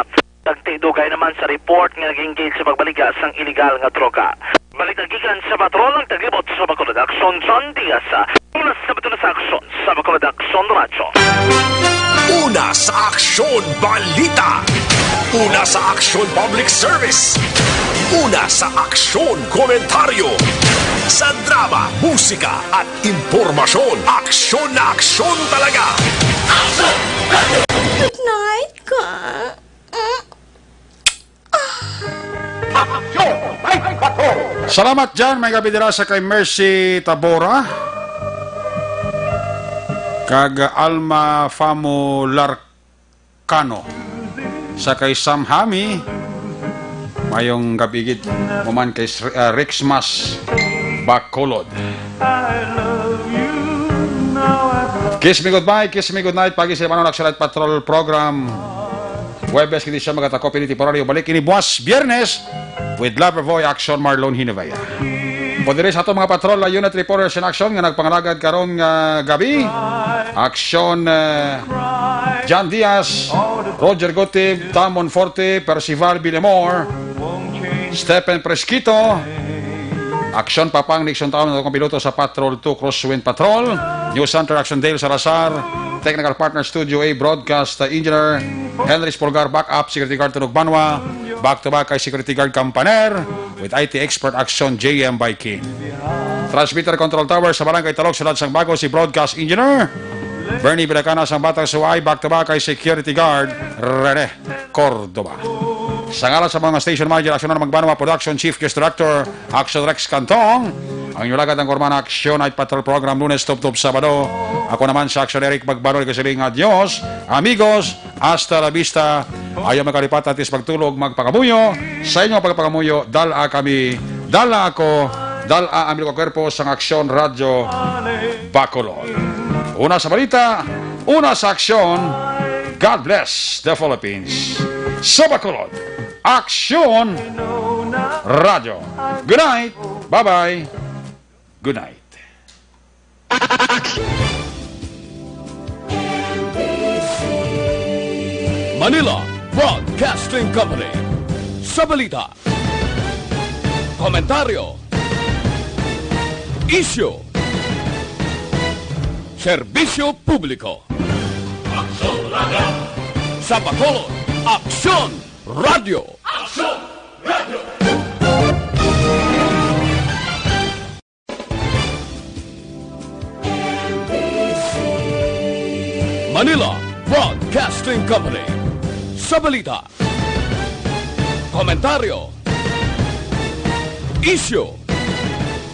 nagtidugay naman sa report nga nag-engage sa pagbaligya sang iligal nga droga. Balita gikan sa patrol ang taglibot sa Bacolod Action, John Diaz, uh, una sa Bato na sa Action sa Bacolod Action Radyo. Una sa Aksyon Balita. Una sa Aksyon Public Service. Una sa Aksyon Komentaryo. Sa drama, musika, at impormasyon, aksyon na aksyon talaga. Good night, ka. Salamat, Jan. May gabi dira sa kay Mercy Tabora kag Alma Famo Larcano. Sa kay Sam Hami, mayong gabi gid mo man kay Sr-, ah, Rexmas Bacolod. Kiss me goodbye, kiss me goodnight. Pagi sa Manong Action Night Patrol Program. Huwebes, hindi siya magatakop ini temporaryo. Balik ini buwas, Biyernes, with Lover Boy Action Marlon Hinivea. Pwede rin sa ato mga patrol na unit reporters in action nga nagpangalagad karon nga gabi. Action, eh, John Diaz, Roger Gutib, Tamon Forte, Percival Villamor, Stephen Presquito, Action Papang Nixon Taon, ang piloto sa Patrol two Crosswind Patrol, News Center Action Dale Salazar, Technical Partner Studio A, Broadcast, uh, Engineer Henry Spolgar, Backup Security Guard Tunog Banwa, back to back kay Security Guard Campaner, with I T Expert Action J M Baikin. Transmitter Control Tower sa Barangay Talok, Siyudad sang Bago, si Broadcast Engineer Bernie Vilacana sang Batang Suway, back to back kay Security Guard Rene Cordoba. Sa ngalan sa mga station manager, Action Armang Banwa Production Chief Guest Director, Action Rex Cantong, ang inyong lagad ang Kurmana Action Night Patrol Program, Lunes tubtob Sabado. Ako naman sa Action Eric Magbanol, kasabi nga, Dios, amigos, hasta la vista. Ayaw magkalipat, atis pagtulog, magpakamuyo. Sa inyong pagpakamuyo, dala kami, dala ako, dala ang mga kwerpo sang Action Radyo Bacolod. Una sa balita, una sa aksyon. God bless the Philippines. Sa Bacolod, Aksyon Radyo. Good night. Bye-bye. Good night. Manila Broadcasting Company. Sa balita, komentaryo, isyu, serbisyo publiko. Aksyon Radyo. Sa Bacolod, Aksyon Radyo. Aksyon Radyo. Manila Broadcasting Company. Sa balita, komentaryo, isyu,